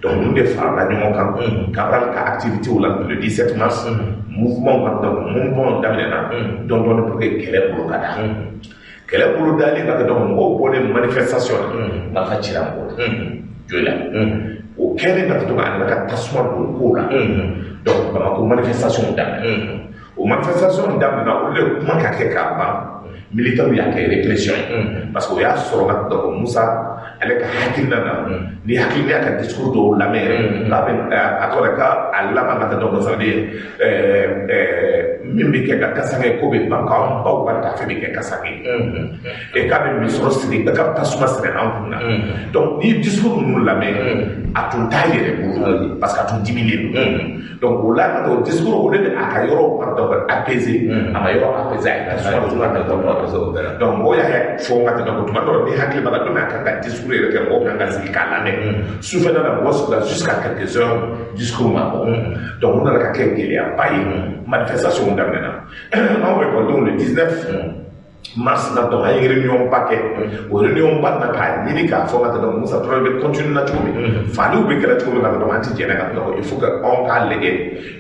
Donc ninnu de farala ɲɔgɔn kan Cabral ka activité la le 17 mars. Mouvement ka donc mouvement daminɛna dɔɔni dɔɔni pour que kɛlɛ bolo ka da. Kɛlɛ bolo dalen ka kɛ, donc mɔgɔw bɔlen manifestation na, marifa cira mɔgɔw la Joyila. O kɛlen ka to, a nana ka tasuma don kow la. Donc Bamako manifestation daminɛ. O manifestation daminɛna, olu de kuma ka kɛ k'a ban, militaires y'a kɛ répression ye, parce que o y'a sɔrɔ ka donc Musa ale ka hakilina na, ni hakilina y'a ka discours dɔw lamɛn yɛrɛ, k'a bɛ a tɔgɔ k'a a laban ka taa. Donc ça veut dire min bɛ kɛ ka kasange ko bɛ ban, k'an baw ka tafe bɛ kɛ kasange ye, k'a bɛ misɔrɔ siri, k'a bɛ tasuma siri an kun na. Donc ni discours ninnu lamɛn, a tun t'a yɛrɛ bolo, parce que a tun diminen don. Donc o la, o discours o de a ka yɔrɔ ka donc apaiser, a ma yɔrɔ apaiser, a ye tasuma don ka taa. Donc mɔgɔw y'a fɔ ka tɛmɛ tuma dɔw la, ni hakili b'a la, don min a kan ka discours yɛrɛ kɛ, mɔgɔw kan ka sigi k'a lamɛn sufɛla la, mɔgɔ sigila jusqu'à quelques heures, discours ma bɔ. Donc o nana ka kɛ gɛlɛyaba ye. Manifestation daminɛna, anw ekɔlidenw, le 19 mars na, donc an ye réunion ba kɛ. O réunion ba na k'a ɲini k'a fɔ ka taa donc Musa Traoré bɛ continuer na cogo min, faliw bɛ kɛra cogo min ka taa. Donc an ti jɛnɛ ka donc il faut que anw k'a lajɛ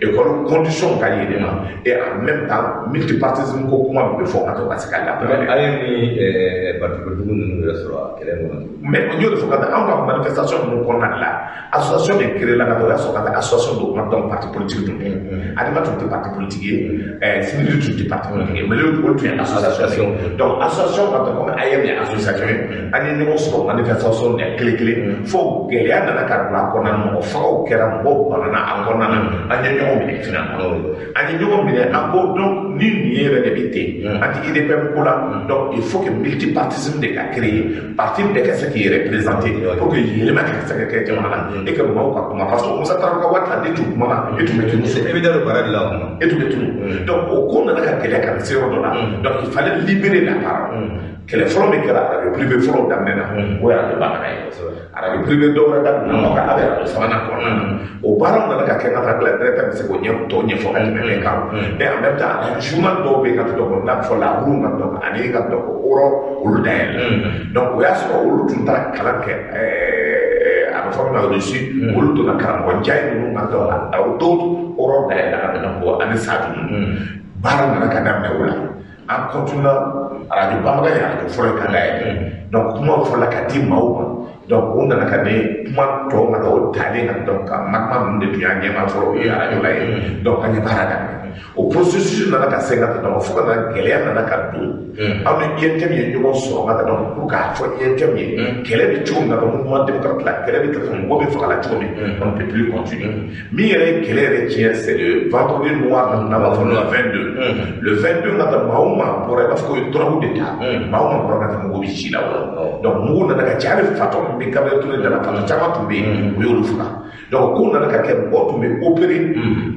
école condition ka yɛlɛma, et en même temps multipartisme ko kuma min bɛ fɔ ka to ka se ka labɛn. A ye ni parti politique ninnu yɛrɛ sɔrɔ a kɛlɛ kɔnɔ. Mais n y'o de fɔ ka taa, anw ka manifestation ninnu kɔnɔna de la, association de créé la ka taa. O y'a sɔrɔ ka taa association dɔw ma, donc parti politique tun tɛ. ADEMA tun tɛ parti politique ye, CND tun tɛ parti politique ye, mais olu tun ye association. Donc association ka taa, comme AEEM ye association ye, an ye ɲɔgɔn sɔrɔ manifestation na kelen kelen, fo gɛlɛya nana ka don a kɔnɔna na, mɔgɔ fagaw kɛra, mɔgɔw banana a kɔnɔna na. An ye ɲɔgɔn minɛ finalement, an ye ɲɔgɔn minɛ, an ko donc ni nin ye yɛrɛ de bɛ ten, an ti IDPM ko la. Donc il faut que multipartisme de ka créer, parti bɛɛ ka se k'i yɛrɛ présenter pour que yɛlɛma ka se ka kɛ jamana la et que maaw ka kuma, parce que Musa Traoré ka waati la, ne tun kumana, e tun bɛ tunu. E bɛ da don baara de la o kuma. E tun bɛ tunu. Donc o ko nana ka gɛlɛya ka na se yɔrɔ dɔ la, donc il fallait libérer la parole. Kɛlɛ fɔlɔ min kɛra, radio privé fɔlɔ daminɛna, o ye radio Bamanan ye. Radio privé dɔw wɛrɛ daminɛna, ka a bɛ radio sabanan kɔnɔna na. O baaraw nana ka kɛ ka taa bila directeur bɛ se k'o ɲɛ tɔ ɲɛfɔ ka tɛmɛ bɛɛ kan. Mais en même temps journal dɔw bɛ yen ka to dɔn n'a bɛ fɔ La Roue ka dɔn ani ka dɔn Aurore, olu dayɛlɛ. Donc o y'a sɔrɔ olu tun taara kalan kɛ, a bɛ fɔ min ma reçu, olu donna karamɔgɔ Njaye ninnu ka dɔn la, o dɔw Aurore dayɛlɛ ka dɔn ko ani Sadu. Baara nana ka daminɛ o la, an continue. Radio Bamanan ye radio fɔlɔ ye ka dayɛlɛ. Donc kuma fɔla ka di maaw ma. Donc o nana ka ne kuma tɔ ka taa o talen ka donc ka magma ninnu de tun y'a ɲɛmaa fɔlɔ, o ye radio la ye. Donc an ye baara daminɛ. O processus nana ka se ka taa donc fo ka na gɛlɛya nana ka don aw ni UNTM ye ɲɔgɔn sɔrɔ ka taa donc pour k'a fɔ UNTM ye kɛlɛ bɛ cogo min na, ka mouvement démocrate la kɛlɛ bɛ kɛ, mɔgɔ bɛ faga la cogo min, on ne peut plus continuer. Min yɛrɛ ye kɛlɛ yɛrɛ tiɲɛ, c'est le vendredi noir, n'a b'a fɔ le 22. Le 22 ka taa, maa o maa bɔra, i b'a fɔ ko ye drogue de ta, maa o maa bɔra ka taa, mugu bɛ ci la o la. Donc mugu nana ka caya, hali fatɔ min bɛ Gabriel Touré da la, fatɔ caman tun bɛ yen, u y'olu faga. Donc ko nana ka kɛ, mɔgɔw tun bɛ opérer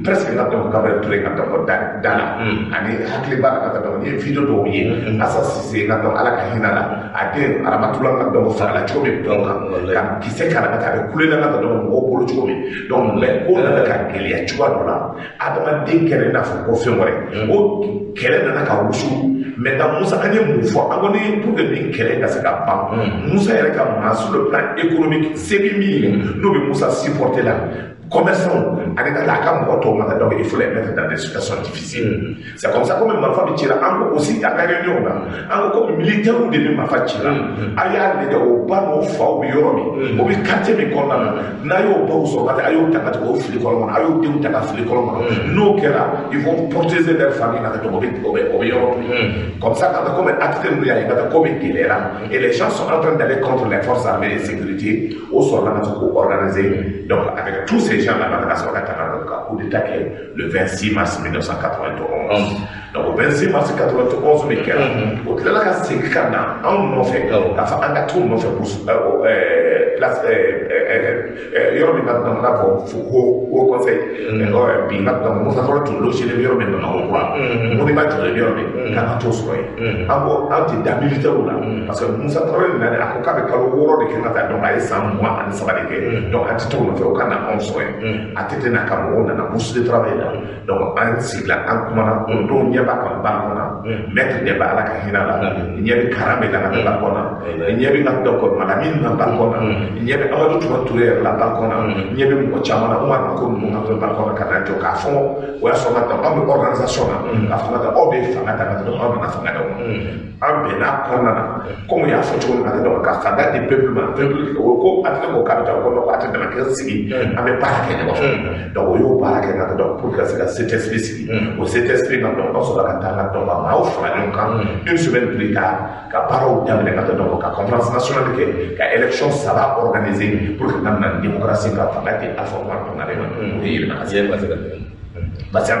presque ka donc Gabriel Touré ka donc da la, ani hakili b'a la ka taa donc n ye vidéo dɔw ye, Asa Sise ka donc Ala ka hinɛ la, a den Aramatula ka donc fagala cogo min pɔn kan ka kisɛ k'a la ka taa, a bɛ kule la ka taa donc mɔgɔw bolo cogo min. Donc mais ko nana ka gɛlɛya cogoya dɔ la, adamaden kɛra i n'a fɔ ko fɛn wɛrɛ. O kɛlɛ nana ka wusu. Maintenant Musa, an ye mun fɔ? An ko ni pour que nin kɛlɛ ka se ka ban, Musa yɛrɛ ka maa, sur le plan économique, se bɛ min ye, n'o bɛ Musa supporter la. Commerçants ani ka taa a ka mɔgɔ tɔw ma, donc il faut les mettre dans des situations difficiles. C'est comme ça, comme marifa bɛ ci la, an ko aussi an ka réunion na, an ko comme militaires de bɛ marifa ci la, a y'a lajɛ o ba n'o faw bɛ yɔrɔ min, o bɛ quartier min kɔnɔna na, n'a y'o baw sɔrɔ ka taa, a y'o ta ka taa o fili kɔlɔn kɔnɔ, a y'o denw ta ka fili kɔlɔn kɔnɔ. N'o kɛra, ils vont protéger leur famille ka taa, o bɛ o bɛ o bɛ yɔrɔ to yen. Comme ça, ka taa comme acte ninnu y'a ye ka taa ko bɛ gɛlɛyara et les gens sont en train d'aller contre les forces armées et sécurité, o sɔrɔla ka se k'o organiser. Donc avec tous ces gens là, ka sɔrɔ ka taga ka coup d'état kɛ le 26 mars 1991. Donc o 26 mars 91 min kɛra, o tilala ka segin ka na anw nɔfɛ k'a fɔ an ka t'u nɔfɛ place yɔrɔ min na, n'a fɔ haut conseil bi ka donc Musa Traoré tun logé bɛ yɔrɔ min, Bamakɔ kura Modiba jɔlen bɛ yɔrɔ min, k'an ka t'o sɔrɔ yen. An ko an tɛ da militaire la, parce que Musa Traoré nana, a ko k'a bɛ kalo 6 de kɛ ka taa, donc a ye san 23 de kɛ, donc an tɛ t'o nɔfɛ, o ka na anw sɔrɔ yen. A tɛ n'a ka mɔgɔw nana bourse de travail la. Donc an sigila, an kumana o don, ɲɛ b'a kan balcon na, maître ɲɛ bɛ, Ala ka hinɛ la, ɲɛ bɛ karan bɛ la ka balcon na, ɲɛ bɛ ka donc Malamine na balcon na, ɲɛ bɛ Amadu Tuma Ture yɛrɛ la balcon na, ɲɛ bɛ mɔgɔ caman na, Umar Mako ninnu ka balcon na ka na jɔ k'a fɔ o y'a sɔrɔ ka taa anw bɛ organisation na, k'a fɔ ka taa aw de ye fanga ta ka taa, aw nana fanga d'aw ma. An bɛnna kɔnɔna na, komi u y'a fɔ cogo min ka taa, donc ka fanga di peuple ma, peuple o ko a tɛ ko k'a bɛ taa o kɔnɔ, ko a tɛ dama kɛ sigi, an bɛ baara kɛ ɲɔgɔn fɛ. Donc o y'o baara kɛ ka taa, donc pour que ka se ka CTSP sigi, o CTSP ka donc an sɔrɔla ka taa ka donc ka maaw fara ɲɔgɔn kan une semaine plus tard ka baaraw daminɛ ka taa, donc ka conférence nationale kɛ, ka élection saba organiser pour que ka na démocratie, ka fanga di Alpha Oumar Konaré ma. O ye yɛlɛma ka se parce que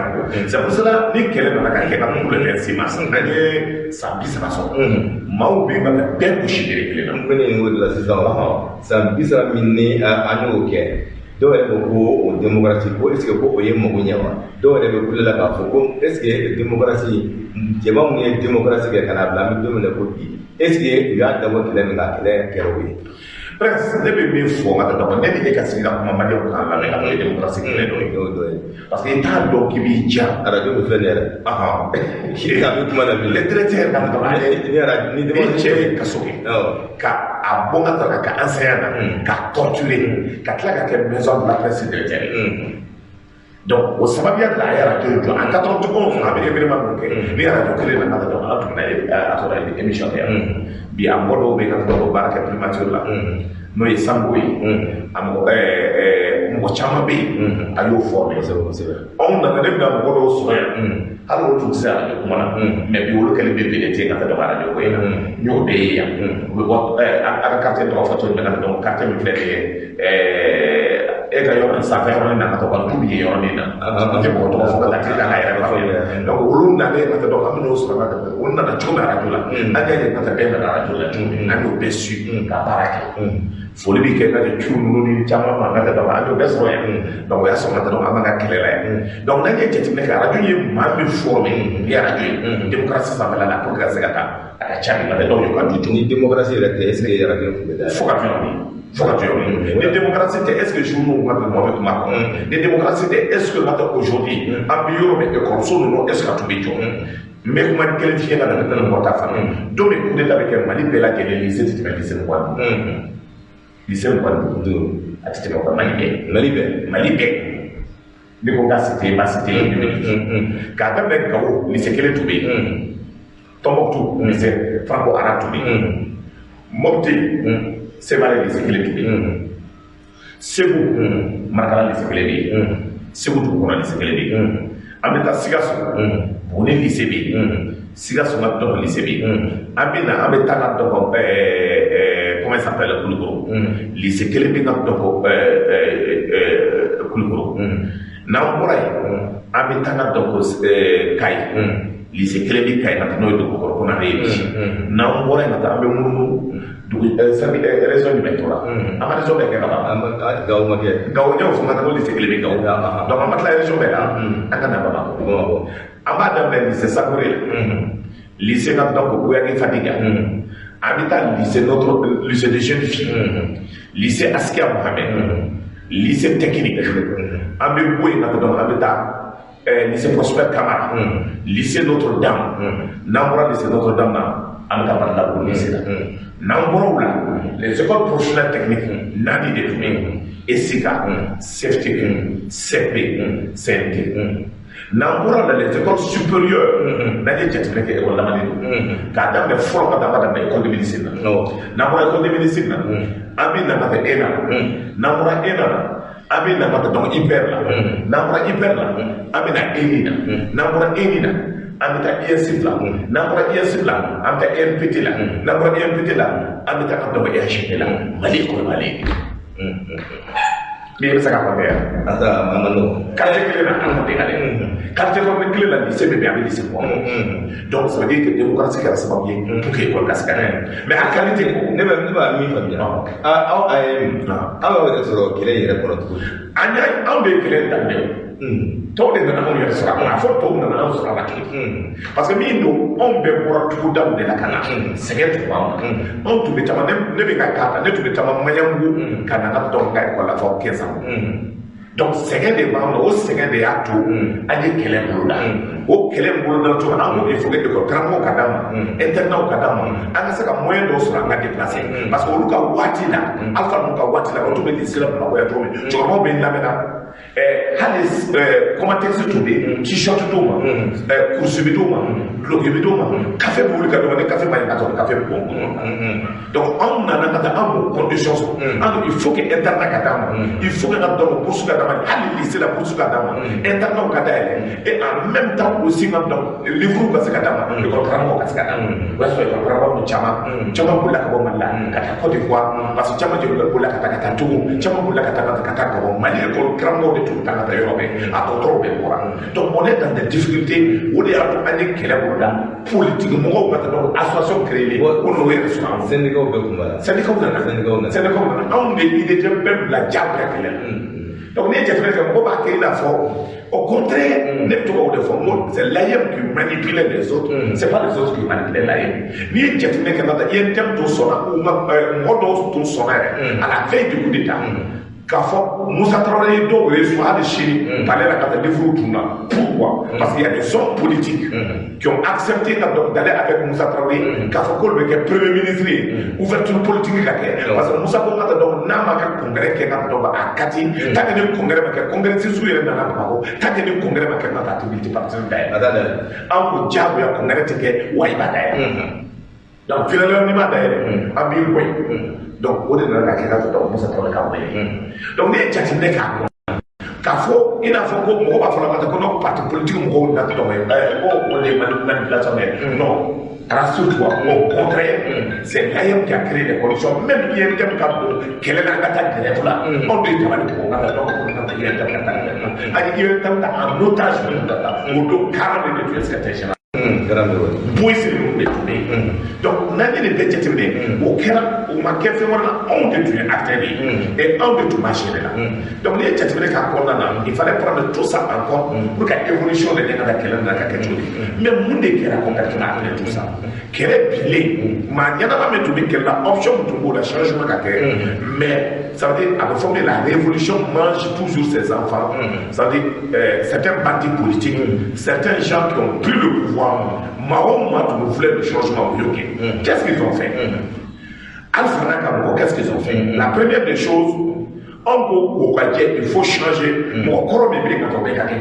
c'est pour cela ni kɛlɛ nana ka kɛ ka pour le 26 mars, an ye san 30 sɔrɔ, maaw bɛ ka bɛɛ gosi bere kelen na. N bɛ nin o de la sisan, san 30 min ni an y'o kɛ, dɔw yɛrɛ ko ko o démocratie ko est ce que ko o ye mago ɲɛ wa? Dɔw yɛrɛ bɛ kule la k'a fɔ ko est ce que démocratie, cɛba mun ye démocratie kɛ ka n'a bila an bɛ don min na ko bi, est ce que u y'a dabɔ kɛlɛ min kan, kɛlɛ kɛra o ye? Prince, ne bɛ min fɔ ka taa, dɔn ne ni e ka sigi ka kuma maliyɛnw k'a lamɛn ka fɔ démocratie kɛlɛ dɔ ye. O dɔ ye. Parce que i t'a dɔn k'i b'i diya. Arajo bɛ filɛ nin yɛrɛ. A bɛ kuma na bi. Le directeur ka dɔn ni arajo ni ni cɛ ye kaso kɛ. Ka a bɔ ka taa ka enseignant na, ka torturer, ka tila ka kɛ maison de la presse directeur ye. Donc o sababuya de la a ye arajo jɔ en 91, a bɛ événement min kɛ ni arajo kelen nana ka dɔn an tun bɛ a tɔgɔ émission kɛ yan. Bi a mɔgɔ dɔw bɛ yen ka dɔw baara kɛ primature la, n'o ye Sango ye, a mɔgɔ mɔgɔ caman bɛ yen a y'o formé. Anw nana, ne bɛna mɔgɔ dɔw sɔrɔ yan, hali olu tun tɛ se arajo kuma na, mais bi olu kɛlen bɛ vedette ka taa dɔn arajo ko in na. N y'o bɛɛ ye yan, u bɛ bɔ a ka quartier tɔgɔ fɔ cogo min na, ka dɔn quartier min filɛ nin ye, e ka yɔrɔ sanfɛ yɔrɔ in na, ka to ka du bɛ yen yɔrɔ min na, n tɛ mɔgɔ tɔgɔ fɔ ka taa tila ka yɛrɛ faamuya. Donc olu nalen ka taa, donc an bɛn'o sɔrɔ ka taa, olu nana cogo min arajo la, an y'a ye ka taa bɛɛ nana arajo la cogo min, an y'o bɛɛ su ka baara kɛ. Foli bɛ kɛ ka cu ninnu ni caman ma ka taa, donc an y'o bɛɛ sɔrɔ yan. Donc o y'a sɔrɔ ka taa, donc an b'an ka kɛlɛ la yan. Donc n'an ye jateminɛ kɛ, arajo ye maa min formé ni arajo ye démocratie sanfɛla la pour que ka se ka taa, a ka ca bi ka taa dɔw y'o ka du jɔ. Ni démocratie yɛrɛ tɛ, est ce que arajo tun bɛ dayɛlɛ? Fo ka jɔ, fo ka jɔ. Ni démocratie tɛ, est ce que journaux ka mɔgɔ bɛ kuma kɔnɔ? Ni démocratie tɛ, est ce que ka taa aujourd'hui an bɛ yɔrɔ min, école ninnu est ce que a tun bɛ jɔ? N bɛ kuma kelen fiyɛ ka na tɛmɛ mɔgɔ ta fan. Don min coup d'état bɛ kɛ, Mali bɛɛ lajɛlen lycée tɛ tɛmɛ lycée 25, lycée 25 a tɛ tɛmɛ o kan. Mali bɛɛ, Mali bɛɛ, Mali bɛɛ. Ne ko n ka cité ma cité k'a daminɛ Gawo, lycée kelen tun bɛ yen, Tombouctou lycée franco arabe tun bɛ yen, Mopti Sévaré lycée kelen tun bɛ yen, Segu Marakala lycée kelen bɛ yen, Segu dugu kɔnɔ lycée kelen bɛ yen. An bɛ taa Sikaso, Buguni lycée bɛ yen, Sikaso ka dɔgɔ lycée bɛ yen. An bɛ na, an bɛ taa ka dɔgɔ comment ça s'appelle, Kulukoro lycée kelen bɛ ka dɔgɔ Kulukoro. N'an bɔra yen, an bɛ taa ka dɔgɔ Kayi, lycée kelen bɛ Kayi ka taa, n'o ye Dugukɔrɔ ko n'ale ye bi. N'an bɔra yen ka taa, an bɛ munumunu dugu région jumɛn tora? An ma région bɛɛ kɛ ka ban. Gawo ma kɛ. Gawo n y'o fɔ, ka taa ko lycée kelen bɛ Gawo. Donc an ma tila région bɛɛ la, an ka na Bamakɔ. An b'a daminɛ lycée Sakore la, lycée ka dɔn ko Kouyaké Fadiga, an bɛ taa lycée notre lycée de jeunes filles, lycée Askia Mohamed, lycée technique. An bɛ bɔ yen ka taa, donc an bɛ taa lycée Prosper Kamara, lycée Notre-Dame. N'an bɔra lycée Notre-Dame na, an bɛ taa Badalabugu lycée la. N'an bɔra o la, les écoles professionnelles techniques naani de tun bɛ yen: ESICA, CFTQ, CP, CNT. N'an bɔra la, les écoles supérieures, n'an ye jateminɛ kɛ, école lamani don k'a daminɛ fɔlɔ ka taa daminɛ école de médecine na. N'an bɔra école de médecine na, an bɛ na ka taa ENA. N'an bɔra ENA na, an bɛ na ka taa donc IPR la. N'an bɔra IPR la, an bɛ na ENI na. N'an bɔra ENI na, an bɛ taa ISIF la. N'an bɔra ISIF la, an bɛ taa ENPT la. N'an bɔra ENPT la, an bɛ taa ka donc EHP la. Mali école Mali min bɛ se k'a fɔ yan. A ma nɔgɔn. Quartier kelen na, an ma dɛ, quartier kɔnɔ kelen na, lycée bɛ bɛn, a bɛ lycée kɔ. Donc ça veut dire que démocratie kɛra sababu ye pour que école ka se ka dayɛlɛ, mais a qualité ko. Ne b'a min faamuya, aw AEEM, aw b'aw yɛrɛ sɔrɔ kɛlɛ yɛrɛ kɔnɔ cogo di? An y'a, anw de ye kɛlɛ daminɛ. Tɔw de nana anw yɛrɛ sɔrɔ a kɔnɔ. A fɔ tɔw nana anw sɔrɔ a la kelen, parce que min don, anw bɛɛ bɔra togodaw de la ka na. Sɛgɛn tun b'anw kan. Anw tun bɛ caman, ne bɛ ka k'a ta, ne tun bɛ caman Maɲanbugu ka na n ka dɔn ka école la fɔ 15 ans. Donc sɛgɛn de b'anw na. O sɛgɛn de y'a to an ye kɛlɛ boloda. O kɛlɛ boloda cogo, an ko il faut que école karamɔgɔw ka d'an ma, internat ka d'an ma, an ka se ka moyen dɔw sɔrɔ an ka déplacer, parce que olu ka waati la, Alpha ninnu ka waati la, o tun bɛ lycée la Bamakɔ yan cogo min, cɛkɔrɔbaw bɛ n lamɛnna. Hali Comatex tun bɛ yen, t-shirt d'u ma, kurusi bɛ d'u ma, duloki bɛ d'u ma, kafe bɛ wuli ka d'u ma. Ni kafe ma ɲi ka sɔrɔ, kafe bɛ bɔn. Donc anw nana ka taa, an b'o condition sɔrɔ. An ko il faut que internat ka d'an ma, il faut que ka dɔn bourse ka d'an ma, hali lycée la bourse ka d'an ma, internat ka dayɛlɛ, et en même temps aussi ka dɔn livre ka se ka d'an ma, école karamɔgɔ ka se ka d'an ma. O y'a sɔrɔ école karamɔgɔ ninnu caman caman bolila ka bɔ Mali la ka taa Côte d'Ivoire, parce que caman bolila ka taa Togo, caman bolila ka taa Gabon. Mali école karamɔgɔw de tun bɛ taa ka taa yɔrɔ bɛɛ, a dɔgɔtɔrɔw bɛɛ bɔra. Donc on est dans des difficultés. O de y'a to an ye kɛlɛ boloda, politique mɔgɔw ka taa donc association créée ko n'o yɛrɛ sɔrɔ an. Syndicat bɛɛ tun b'a la. Syndicat nana. Syndicat nana. Syndicat nana. Anw de ye IDG bɛɛ bila diyagoya kɛlɛ la. Donc n'i ye jateminɛ kɛ, mɔgɔ b'a kɛ i n'a fɔ, au contraire, ne bɛ to k'o de fɔ, n ko c'est l'AEEM qui manipulait les autres, c'est pas les autres qui manipulaient l'AEEM. N'i ye jateminɛ kɛ, nata INTM tun sɔnna, u ma mɔgɔ dɔw tun sɔnna yɛrɛ à la veille du coup d'état k'a fɔ Moussa Traoré ye dɔw reçoit hali sini palais la ka taa livre tun na. Pourquoi? Parce qu'il y a des hommes politiques qui ont accepté d'aller avec Moussa Traoré, k'a fɔ k'olu bɛ kɛ premier ministre ye, ouverture politique ka kɛ, parce que Moussa ko ka taa donc n'a ma ka congrès kɛ ka donc a kati, tant que ni congrès ma kɛ, congrès sisu yɛrɛ nana Bamakɔ, tant que ni congrès ma kɛ ka taa tibili parti dayɛlɛ. A t'a dayɛlɛ. An ko diyagoya congrès tɛ kɛ wa i b'a dayɛlɛ. Donc finalement n'i m'a dayɛlɛ, an b'i bɔ yen. Donc o de nana ka kɛ ka donc Moussa Traoré ka wele. Donc ne ye jateminɛ k'a kɔnɔ k'a fɔ i n'a fɔ ko mɔgɔ b'a fɔ la ka taa ko non, parti politique mɔgɔw na tɔgɔ ye ko o de ye manipulation ye. Non, rassure-toi, au contraire, c'est l'AEEM qui a créé les conditions. Même INTM ka don kɛlɛ la, an ka taa grève la, anw de ye dabali tigɛ ka taa donc ko ka taa INTM ka taa grève la. An ye INTM ta en otage ka taa o don, 40 de tun ye secrétaire général. Boyi ninnu de tun bɛ yen. Donc n'an ye nin bɛɛ jateminɛ, o kɛra, o ma kɛ fɛn wɛrɛ la, anw de tun ye acteur ye et anw de tun b'a gérer la. Donc n'i ye jateminɛ k'a kɔnɔna na, il fallait prendre tout ça en compte pour que évolution de ɲɛ ka taa kɛlɛ nana ka kɛ cogo di. Mais mun de kɛra concrètement après tout ça? Kɛlɛ bilen, maa ɲɛnama min tun bɛ kɛlɛ la, option min tun b'o la, changement ka kɛ. Mais ça veut dire, a bɛ fɔ que la révolution mange toujours ses enfants. Ça veut dire certains partis politiques, certains gens qui ont pris le pouvoir, maa o maa tun voulait le changement, u y'o kɛ. Qu'est-ce qu'ils ont fait? Alpha n'a ka mɔgɔ, qu'est-ce qu'ils ont fait? La première des choses, anw ko k'o ka jɛ, il faut changer, mɔgɔ kɔrɔ min bɛ yen ka taa o bɛɛ ka kɛ.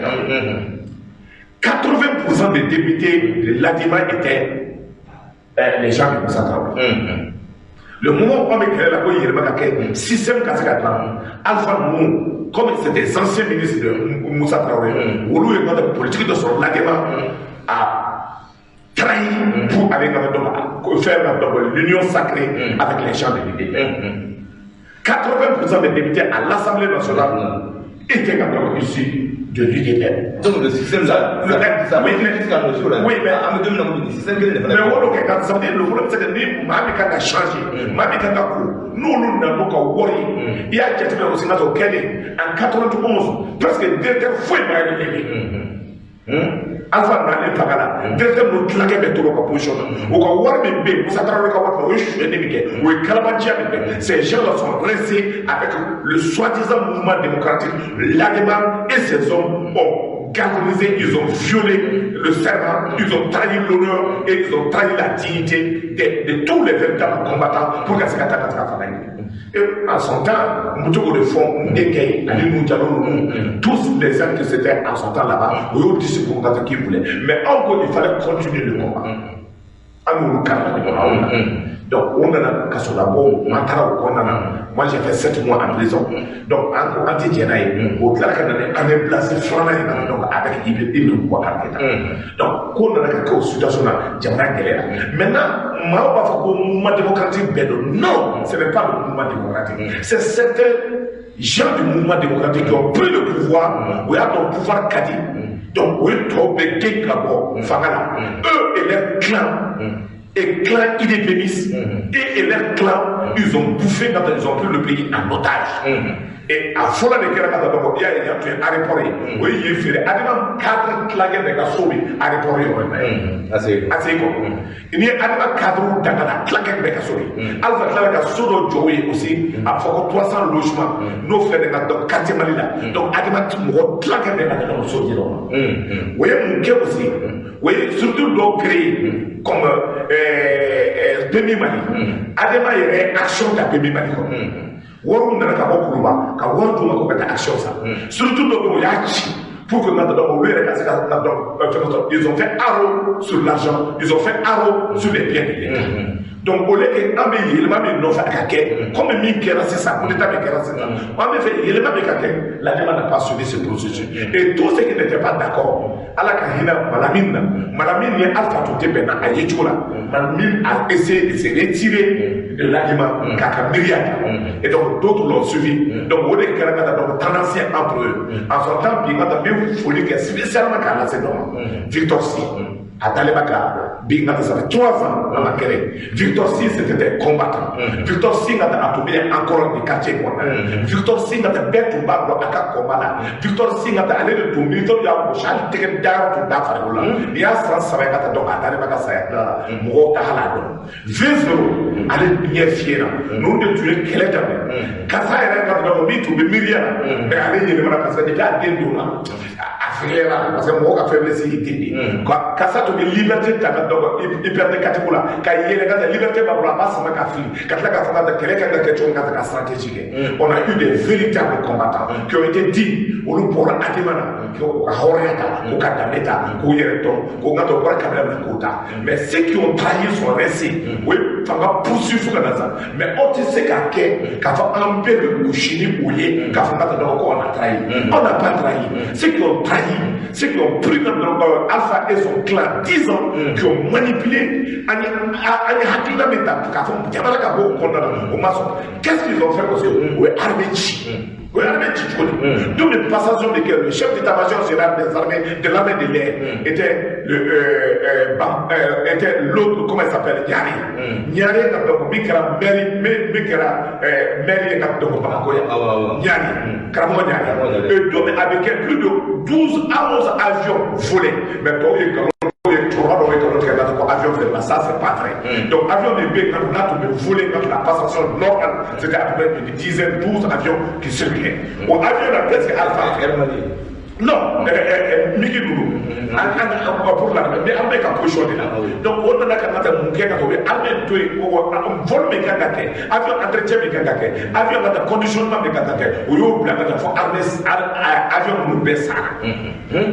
80% des députés de l'ADEMA étaient les gens de Moussa Traoré. Le moment où on bɛ kɛlɛ la ko yɛlɛma ka kɛ, système ka se ka dilan, Alpha ninnu, comme c'est des anciens ministres de Moussa Traoré, olu ye ka politique dɔ sɔrɔ, l'ADEMA a trahi pour aller donc faire donc l'union sacrée avec les gens de l'UDP. 80% des députés à l'Assemblée nationale étaient donc issus de l'UDP. Donc le système là, ça oui, jusqu'à nos jours là. Oui, mais an bɛ don min na ko bi, système kelen de fana. Mais o de kɛ ka ça veut dire le problème, c'est que ni maa min kan ka changer, maa min kan ka ko, n'olu nana n'u ka wari ye, i y'a jateminɛ aussi n'a sɔrɔ o kɛlen en 91, presque directeur foyi ma relevé. Alpha nalen fanga la, directeur ninnu tilankɛ bɛɛ tora u ka position na. U ka wari min bɛ yen, Moussa Traoré ka wari, o ye sonyɛli min kɛ, o ye kalabanciya min kɛ, ces gens-là sont restés avec le soi-disant mouvement démocratique. L'ADEMA et ses hommes ont galvanisé, ils ont violé le serment, ils ont trahi l'honneur et ils ont trahi la dignité de tous les véritables combattants pour que se ka taa ka se ka fanga ɲini. Et en son temps, n bɛ to k'o de fɔ n denkɛ ye ani Nuhu Jalo ninnu, tous les gens qui étaient en son temps là-bas, o y'o discours kan qu'ils voulaient. Mais anw ko il fallait continuer le combat. An y'olu karila ɲɔgɔn na o la. Donc o nana kasolabɔ, an taara o kɔnɔna na. Moi, j'ai fait 7 mois en prison. Donc an ko an tɛ jɛn n'a ye. O tilala ka na ni année blanche filanan ye nana, donc avec Ibrahim Boubacar Keïta. Donc ko nana ka kɛ o situation na, jamana gɛlɛyara. Maintenant, maaw b'a fɔ ko mouvement démocratique bɛɛ don. Non, ce n'est pas le mouvement démocratique. C'est certains gens du mouvement démocratique qui ont pris le pouvoir, o y'a dɔn pouvoir ka di. Donc o ye tɔw bɛɛ gɛn ka bɔ fanga la. Eux et leur clan et clan IDPMIS et leur clan, ils ont bouffé quand ils ont pris le pays en otage. Et a fɔlɔ de kɛra ka taa dɔn, i y'a ye, yan tun ye aéroport ye, o ye yen feere. ADEMA cadre tilankɛ de ka so bɛ aéroport yɔrɔ in na yen. ACI kɔ. N'i ye ADEMA cadre dan ka na, tilankɛ bɛɛ ka so ye. Alpha tilala ka so dɔ jɔ o ye aussi, a fɔ ko 300 logements, n'o filɛ nin ka donc quartier Mali la. Donc ADEMA mɔgɔ tilankɛ bɛɛ ka donc so di o ma. O ye mun kɛ aussi? O ye structure dɔw créé comme PMI Mali. ADEMA yɛrɛ ye action ta PMI Mali kɔnɔ. Wariw nana ka bɔ Kuluba ka wari d'u ma ko ka taa action san. Structure dɔw bɛ yen, o y'a ci pour que maintenant olu yɛrɛ ka se ka na donc fɛn sɔrɔ. Ils ont fait haro sur l'argent, ils ont fait haro sur les biens de l'État. Donc au lieu que an bɛ yɛlɛma min nɔfɛ a ka kɛ comme min kɛra sisan, coup d'état min kɛra sisan, an bɛ fɛ yɛlɛma min ka kɛ, l'ADEMA n'a pas suivi ce processus. Et tous ceux qui n'étaient pas d'accord, Ala ka hinɛ Malamine na. Malamine ni Alpha tun tɛ bɛn na a ye cogo la. Malamine a essayé de se retirer de l'ADEMA k'a ka miiriya ta, et donc d'autres l'ont suivi. Donc o de kɛra ka taa donc tendance entre eux en son temps. Bi ka taa n bɛ foli kɛ spécialement k'a lase dɔ ma, Victor Sy. A dalen b'a kan bi nka ça fait 3 ans a ma kɛlɛ. Victor Sy, c'était un combattant. Victor Sy ka taa a tun bɛ encore ni quartier kɔnɔna. Victor Sy ka taa bɛɛ tun b'a dɔn a ka combat la. Victor Sy ka taa ale de tun militaire y'a gosi, hali tɛgɛ dayɔrɔ tun t'a farikolo la. N'i y'a san 3 ye ka taa, donc a dalen b'a ka saya tila la, mɔgɔw t'a hal'a dɔn. 20-0 ale ɲɛ fiyɛra. Ninnu de tun ye kɛlɛ daminɛ. Karisa yɛrɛ ka dɔn min tun bɛ miiriya la, mais ale yɛlɛmana parce que depuis a den donna, a fɛgɛyara, parce que mɔgɔw ka faiblesse y'i den de ye. Karisa tun bɛ liberté ta ka dɔn liberté katigo la ka yɛlɛ ka taa liberté b'a bolo, a b'a sama ka fili ka tila k'a fɔ ka taa kɛlɛ kan ka kɛ cogo min ka taa ka stratégie kɛ. On a eu des véritables combattants qui ont été dignes. Olu bɔra ADEMA na k'u ka hɔrɔnya ta, k'u ka danbe ta, k'u yɛrɛ dɔn, k'u ka dɔn bɔra kabila min k'o ta. Mais ceux qui ont trahi sont restés. O ye fanga poursuivre fo ka na sa. Mais aw tɛ se k'a kɛ k'a fɔ an bɛɛ bɛ gosi ni o ye k'a fɔ ka taa dɔn ko on a trahi. On n'a pas trahi. Ceux qui ont trahi, ceux qui ont pris Alpha et son clan 10 ans, qui ont manipulé an ye hakilina min ta k'a fɔ jamana ka bɔ o kɔnɔna na, o ma sɔn. Qu'est-ce qu'ils ont fait aussi? O ye armée ci. O ye armée ci cogo di? Donc le passation de kɛ, le chef d'état-major général des armées de l'armée de l'air était le était l'autre, comment il s'appelle, Niaré. Niaré ka donc min kɛra maire, min kɛra maire ye ka donc Bamakɔ yan. Niaré, karamɔgɔ Niaré. Et donc a bɛ kɛ plus de 12 à 11 avions volés, mais tɔw ye nkalon ye, cɛkɔrɔba dɔw ye nkalon tigɛ k'a fɔ ko avion feerela. Ça, c'est pas vrai. Donc avion min bɛ yen n'a tun bɛ voler quand la passation normale, c'était à peu près une dizaine, 12 avions qui circulaient. O avion là, qu'est-ce que Alpha Air Mali. Non, MiG ninnu an pour l'armée, mais armée ka position de la. Donc o nana ka na taa mun kɛ ka o ye armée to yen, vol min kan ka kɛ, avion entretien min kan ka kɛ, avion ka taa conditionnement min kan ka kɛ, o y'o bila ka taa fɔ armée avion ninnu bɛɛ sara.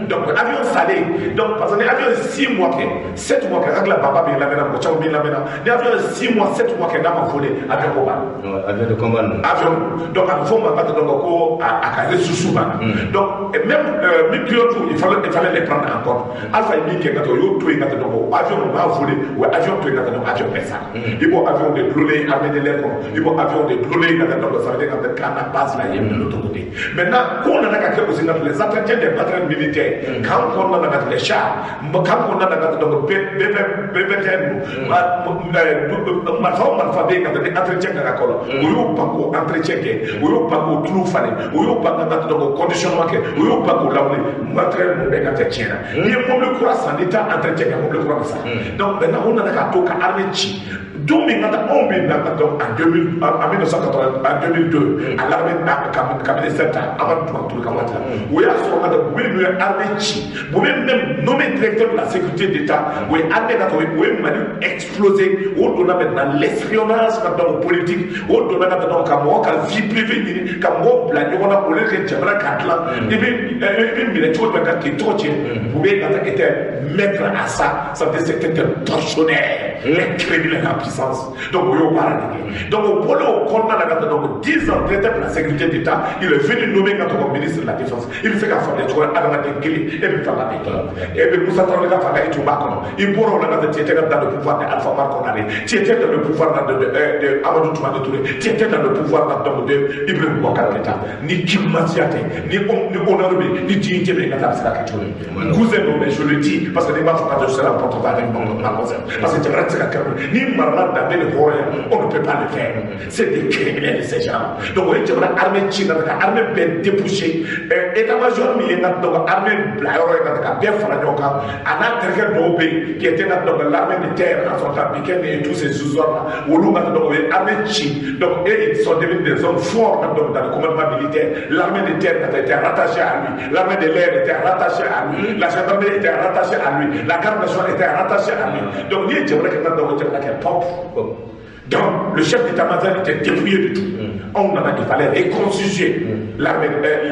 Donc avion salen, donc parce que ni avion ye 6 mois kɛ, 7 mois kɛ, hakili la baba b'i lamɛnna, mɔgɔ caman b'i lamɛnna, ni avion ye 6 mois, 7 mois kɛ n'a ma voler, avion ko banna. Avion de combat ninnu. Avion, donc a bɛ fɔ o ma ka donc ko a ka ressource banna. Donc même min pilote, il fallait les prendre en compte. Alpha ye min kɛ ka taa, o y'o to yen ka taa, donc avion b'a voler, o ye avion to yen ka taa, donc avion bɛɛ sara. I b'o avion de dulonnen armée de l'air kɔnɔ, i b'o avion de dulonnen ka taa, donc ça veut dire ka taa camp na base la yen de l'autre côté. Maintenant ko nana ka kɛ aussi ka les entretiens des matériels militaires, camp kɔnɔna na ka les chars, camp kɔnɔna na ka taa donc B21 ninnu, marifa o marifa bɛ yen ka taa ni entretien kan ka kɛ o la, o y'o ban k'o entretien kɛ, o y'o ban k'o tulu falen, o y'o ban ka taa donc conditionnement kɛ, o y'o ban k'o lawuli, matériel ninnu bɛɛ ka taa tiɲɛna. N'i ye mobili kura san, n'i t'a entretien kɛ, mobili kura bɛ sa. Donc maintenant o nana k'a to ka armée ci. Don min ka taa anw bɛ na ka donc en 2000, en 1980, en 2002, à l'armée ka ministère ta Amadou Toumani Touré ka waati la, o y'a sɔrɔ ka taa Boubèye ninnu ye armée ci. Boubèye même nommé directeur de la sécurité d'État, o ye armée ka taa, o ye Mali explosé. O donna maintenant l'espionnage ka donc politique, o donna ka taa donc ka mɔgɔ ka vie privée ɲini ka mɔgɔw bila ɲɔgɔn na au lieu que jamana ka dilan. I bɛ minɛ cogo jumɛn ka k'i tɔgɔ tiɲɛ? Boubèye ka taa était maître à ça. Ça veut dire c'était un tortionnaire, un criminel en puissance. Donc o y'o baara de kɛ. Donc o bɔlen o kɔnɔna na ka taa donc 10 ans directeur de la sécurité d'État, il est venu nommer ka tɔgɔ ministre de la défense. I bɛ se k'a faamuya cogo di? Adamaden kelen, e bɛ fanga bɛɛ kɛ, e bɛ Moussa Traoré ka fanga, e tun b'a kɔnɔ, i bɔra o la ka taa, tu étais dans le pouvoir de Alpha Oumar Konaré, tu étais dans le pouvoir de Amadou Toumani Touré, tu étais dans le pouvoir donc de Ibrahim Boubacar Keïta. Ni kimasiya tɛ, ni honneur bɛ, ni dignité bɛ, ka taa, a bɛ se ka kɛ cogo di? Cousin don, mais je le dis parce que n'i b'a fɔ ka je serai en porte-voix avec ma conseil, parce que jamana tɛ se ka kɛ ni marala danbe ni hɔrɔnya, on ne peut pas le faire. C'est des criminels, ces gens. Donc o ye jamana armée ci ka armée bɛɛ dépoussiérer. État-major min ye ka donc armée bila yɔrɔ ye ka bɛɛ fara ɲɔgɔn kan, a n'a terikɛ dɔw bɛ yen qui était ka donc l'armée de terre en son temps, Biken et tous ces histoires là, olu ka donc o ye armée ci. Donc et ils sont devenus des hommes forts donc dans le commandement militaire. L'armée de terre était rattachée à lui, l'armée de l'air était rattachée à lui, la gendarmerie était rattachée à lui, la garde nationale était rattachée à lui. Donc n'i ye jamana kɛ donc jamana kɛ pop. Donc, le chef d'état-major était dépouillé de tout. On en a qu'il fallait reconstituer l'armée,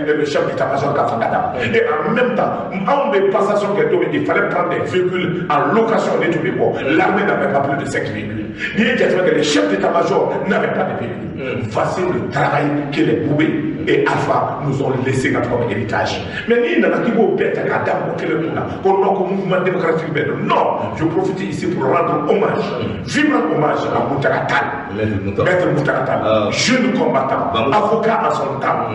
le chef d'état-major ka fanga d'a. Et en même temps, en des passations, il fallait prendre des véhicules en location de tous les bords. L'armée n'avait pas plus de 5 véhicules. Ni que le chef d'état-major n'avait pas de véhicules. Voici le travail que les Boubèye et Alpha nous ont laissé comme héritage. Mais ni nana k'i b'o bɛɛ ta k'a da mɔgɔ kelen kun na ko non, ko mouvement démocratique bɛ don. Non, je profite ici pour rendre hommage, vibrant hommage à Mountaga Tall, Maître Mountaga Tall, jeune combattant, avocat à son temps,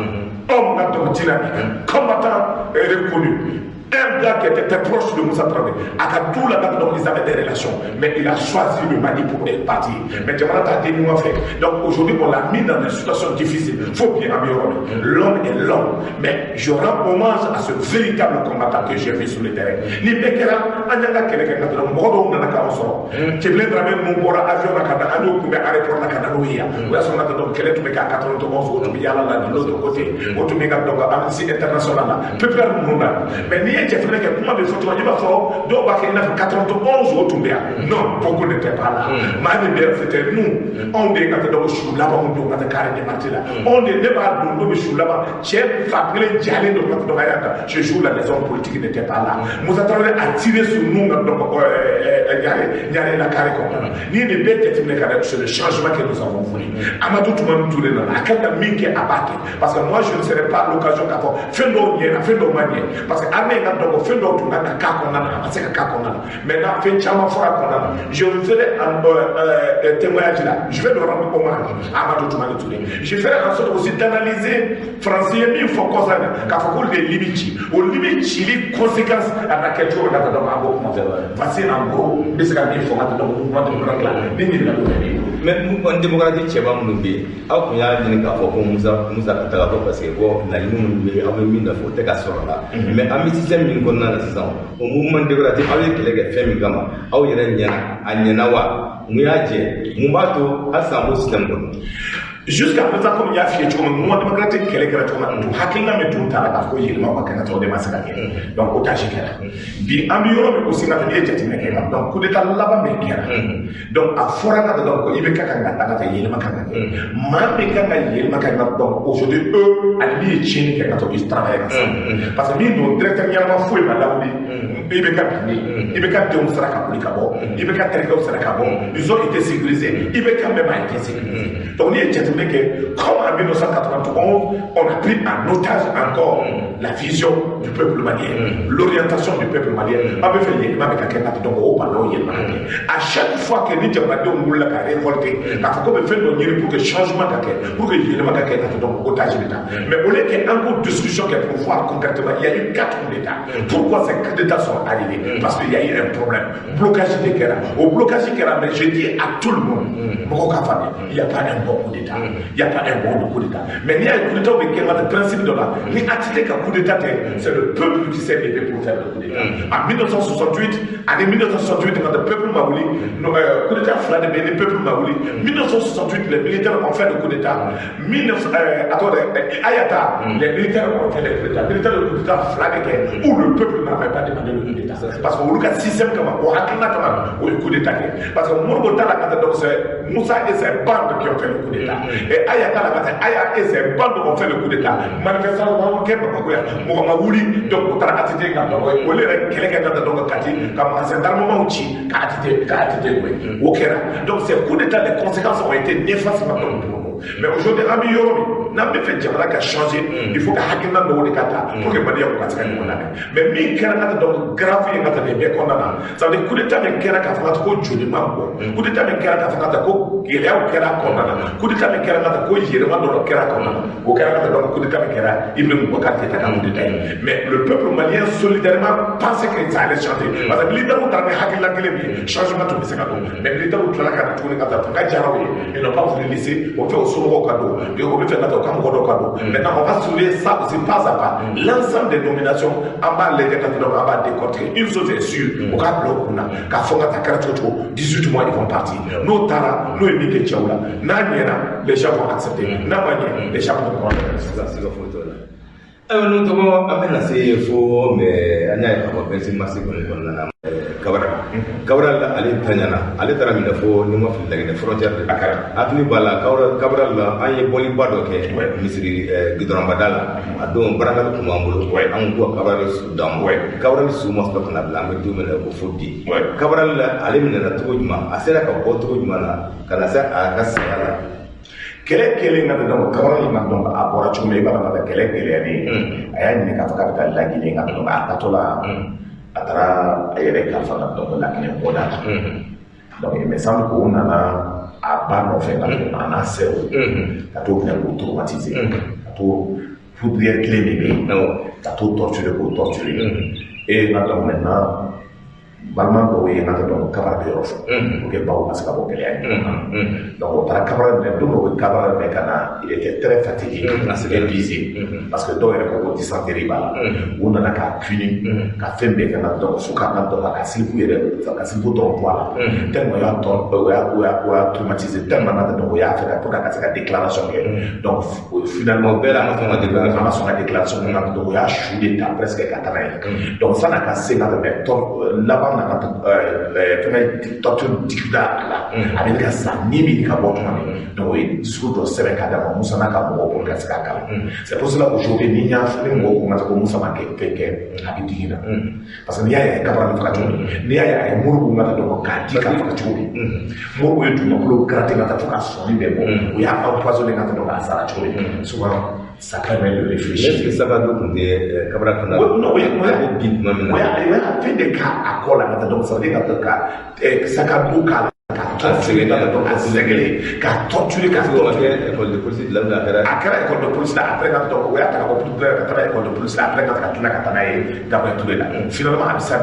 homme dynamique, combattant reconnu, un gars qui était très proche de Moussa Traoré. À tout la date, donc ils avaient des relations. Mais il a choisi le Mali pour être parti. Mais jamana t'a dit fait. Donc aujourd'hui, on l'a mis dans une situation difficile. Il faut bien améliorer. L'homme est l'homme. Mais je rends hommage à ce véritable combattant que j'ai vu sur le terrain. Ni bɛɛ kɛra, an y'an ka kɛlɛ kɛ ka dɔrɔn mɔgɔ dɔw nana k'anw sɔrɔ. Tiébilé Dramé mun bɔra avion na ka na, an y'o kunbɛn aéroport la ka na n'o ye yan. O y'a sɔrɔ ka donc kɛlɛ tun bɛ kɛ a 91, o tun bɛ yaala la de l'autre côté. O tun bɛ ka donc Amnesty International la. PPR ninnu na. Mais n'i ye jateminɛ kɛ, kuma bɛ fɔ cogo i b'a fɔ dɔw b'a kɛ i n'a fɔ 91 o tun bɛ yan. Non, beaucoup n'était pas là. Maa min bɛ yan, c'était nous. Anw de ye ka taa donc su labanw don ka taa carré des martyrs la. Anw de ne b'a don n'o bɛ su laban cɛ fa kelen jalen don ka taa donc a y'a ta. Ce jour là, les hommes politiques n'étaient pas là. Moussa Traoré a tiré sur nous donc Niaré Niaré la carré kɔnɔna na. N'i ye nin bɛɛ jateminɛ ka lajɛ, c'est le changement que nous avons voulu. Amadou Toumani Touré nana, a kan ka min kɛ, a b'a kɛ, parce que moi je ne serais pas l'occasion k'a fɔ fɛn dɔw ɲɛna, fɛn dɔw ma ɲɛ, parce que armée ka dɔgɔ, fɛn dɔw tun kan ka k'a kɔnɔna na, a ma se ka k'a kɔnɔna na. Maintenant, fɛn caman fɔra a kɔnɔna na. Je ferai un témoignage là, je vais le rendre hommage à Amadou Toumani Touré. Je ferai en sorte aussi d'analyser Français ye min fɔ kɔsa in na k'a fɔ ko les Libi ci, o Libi cili conséquence a na kɛ cogo min na ka dɔn an b'o kuma fɔ. Voici en gros n bɛ se ka min fɔ ka dɔn mouvement démocratique la ni ɲininkaliw bɛ ne bolo. Mais mouvement démocratique cɛba minnu bɛ yen, aw tun y'a ɲini k'a fɔ ko Musa ka taga ko parce que ko laɲini minnu bɛ yen, aw bɛ min nɔfɛ, o tɛ ka sɔrɔ la. Mais an bɛ système min kɔnɔna na sisan, o mouvement démocratique, aw ye kɛlɛ kɛ fɛn min kama, aw yɛrɛ ɲɛna, a ɲɛna wa? Mun y'a jɛ? Mun b'a to halisa an b'o système kɔnɔ? Jusqu'à présent, comme il y'a f'i ye cogo min, mouvement démocratique kɛlɛ kɛra cogo min, tun hakilina min tun taara k'a fɔ ko yɛlɛma ka kɛ ka o de ma se ka kɛ. Donc otage kɛra. Bi an bɛ yɔrɔ min aussi, ka n'i ye jateminɛ kɛ, donc coup d'état laban min kɛra, donc a fɔra ka donc i bɛ ka kan ka taa ka taa yɛlɛma kan ka kɛ, maa min kan ka yɛlɛma ka na. Donc aujourd'hui, eux ani min ye tiɲɛni kɛ ka to, ils travaillent ensemble, parce que min don directeur ɲɛnama foyi ma lawuli. I bɛ ka binnen, i bɛ ka denw sara ka boli ka bɔ, i bɛ ka terikɛw sara ka bɔ, ils ont été sécurisés, i bɛ ka même a été sécurisé. Donc n'i ye jateminɛ kɛ, comme en 1991, on a pris en otage encore la vision du peuple malien, l'orientation du peuple malien. An bɛ fɛ yɛlɛma bɛ ka kɛ ka donc o balon yɛlɛma ka kɛ. À chaque fois que ni jamanadenw wulila ka révolter k'a fɔ ko bɛ fɛn dɔ ɲini pour que changement ka kɛ, pour que yɛlɛma ka kɛ ka donc otage bɛ ta. Mais au lieu que an k'o discussion kɛ pour voir concrètement, il y a eu quatre coups d'état. Pourquoi ces coups d'état sont arrivés? Parce qu'il y a eu un problème, blocage de kɛra, o blocage kɛra. Mais je dis à tout le monde, mɔgɔw ka faamuya, il y a pas un bon coup d'état. Il n'y a pas un bon de coup d'État. Mais il y a un coup d'État avec un principe de là. Ni ATT qu'un coup d'État, c'est le peuple qui s'est levé pour faire le coup d'État. En 1968, année 1968, quand le peuple m'a voulu, coup d'État fla de le peuple m'a voulu. 1968, les militaires ont fait le coup d'État. Ayata, les militaires ont fait le coup d'État. Les militaires le coup d'État fla de où le peuple n'avait pas demandé le coup d'État. Parce que le système comme au coup d'État. Parce que Modibo la donc c'est Moussa et ses bandes qui ont fait le coup d'État. Et Ayata la Aya et ses bandes ont fait le coup d'État. Manifestation donc donc donc ces coups d'État, les conséquences ont été néfastes pour nous. Mais aujourd'hui, n'a pas fait jamana changer, il faut que hakina no de kata pour que Mali ko ka ɲɔgɔn lamɛn. Mais min kɛra ka donc grave ye ka taa bɛɛ kɔnɔna na, ça veut dire coup d'État min kɛra k'a fɔ ko joli ma bɔ, coup d'État min kɛra k'a fɔ ko gɛlɛyaw kɛra kɔnɔna na, coup d'État min kɛra ka ko yɛlɛma dɔ kɛra kɔnɔna na, o kɛra ka donc coup d'État min kɛra Ibrahim Boubacar Keïta ka coup d'État ye. Mais le peuple malien solidairement pensait que ça allait changer, parce que militaires taara ni hakilina kelen min ye, changement tun bɛ se ka don. Mais militaires tilala ka na tuguni ka taa fanga diyara u ye, ils n'ont pas voulu laisser o fɛ o somɔgɔw ka don, o bɛ fɛ ka taa o ka mɔgɔ dɔw ka don. Maintenant on va soulever ça aussi pas à pas. L'ensemble des nominations, an b'a lajɛ ka donc an b'a décortiquer. Une chose est sûre, o k'a bila o kunna k'a fɔ ka taa kɛra cogo cogo, 18 mois ils vont partir. N'o taara n'o ye min kɛ cɛw la, n'a ɲɛna les gens vont accepter, n'a ma ɲɛ les gens vont prendre. Siga foyi t'o la. Ayiwa, n'o tɔgɔ an bɛna se fo mɛ an y'a ye k'a fɔ 26 mars kɔni kɔnɔna na Cabral ale taɲana, ale taara minɛ fo ni ma fili Laginɛ frontière de la. Hakili b'a la Cabral la an ye bɔliba dɔ kɛ misiri gidɔrɔnbada la, a don barakali tun b'an bolo, an ko Cabral su d'an ma. Cabral su ma sɔrɔ ka na bila an bɛ don min na ko fo bi. Cabral la ale minɛna cogo jumɛn, a sera ka bɔ cogo jumɛn na ka na se a ka saya la? Kɛlɛ kɛlen ka donc Cabral ma donc a bɔra cogo min i b'a dɔn ka kɛlɛ gɛlɛyalen, a y'a ɲini k'a fɔ k'a bɛ taa Laginɛ ka donc a taatɔ la a taara a yɛrɛ kalifa ka donc Laginɛ bɔda la. Donc il me semble k'o nana a ba nɔfɛ ka donc a n'a sɛw ka t'o minɛ k'o traumatiser, ka t'o poudrière kelen de bɛ yen ka t'o torturer k'o torturer. Et na donc maintenant balima dɔw ye n ka donc Cabral bɛ yɔrɔ fɔ pour que baw ka se ka bɔ gɛlɛya in kɔnɔna na. Donc o taara Cabral minɛ, don dɔ bɛ Cabral minɛ ka na, il était très fatigué, épuisé, parce que dɔw yɛrɛ ko ko dysenterie b'a la. U nana k'a puni ka fɛn bɛɛ kɛ na donc fo k'a ka donc a ka silipu yɛrɛ ka silipu dɔrɔn bɔ a la tellement o y'a tɔ o y'a o y'a o y'a traumatisé tellement na donc o y'a fɛ pour ka se ka déclaration kɛ. Donc finalement o bɛɛ la a ma sɔn ka déclaration, a ma sɔn ka déclaration kɛ, donc o y'a su de ta presque ka taa n'a ye. Donc san'a ka se ka tɛmɛ laban na ka fɛngɛ torture digida a la, a bɛ ka sa ni min ka bɔ tuma min, donc o ye discours dɔ sɛbɛn k'a d'a ma Musa n'a ka mɔgɔw pour ka se k'a kalan. C'est pour cela aujourd'hui ni y'a ni mɔgɔw ko ko Musa ma kɛ fɛn kɛ a bɛ digi na, parce que n'i y'a ye a ye Cabral faga cogo min, n'i y'a ye a ye Modibo ka taa donc k'a di k'a faga cogo min, Modibo ye dugumakolo gratter ka taa fo ka sɔnni bɛɛ bɔ, o y'a empoisonné ka taa donc a sara cogo min, souvent ça permet de réfléchir. Est-ce que Sakado tun tɛ Cabral fana? Non, o ye bin tuma min na. O y'a fɛn de k'a kɔ la ka taa donc ça veut dire ka ka Sakado k'a la ka torturer ka taa donc a sɛgɛlen ka torturer ka torturer. École de police la a kɛra. A kɛra école de police la après ka donc o y'a ta ka bɔ ka taa école de police la après ka tila ka taa n'a ye Gabriel Touré la. Finalement a bɛ se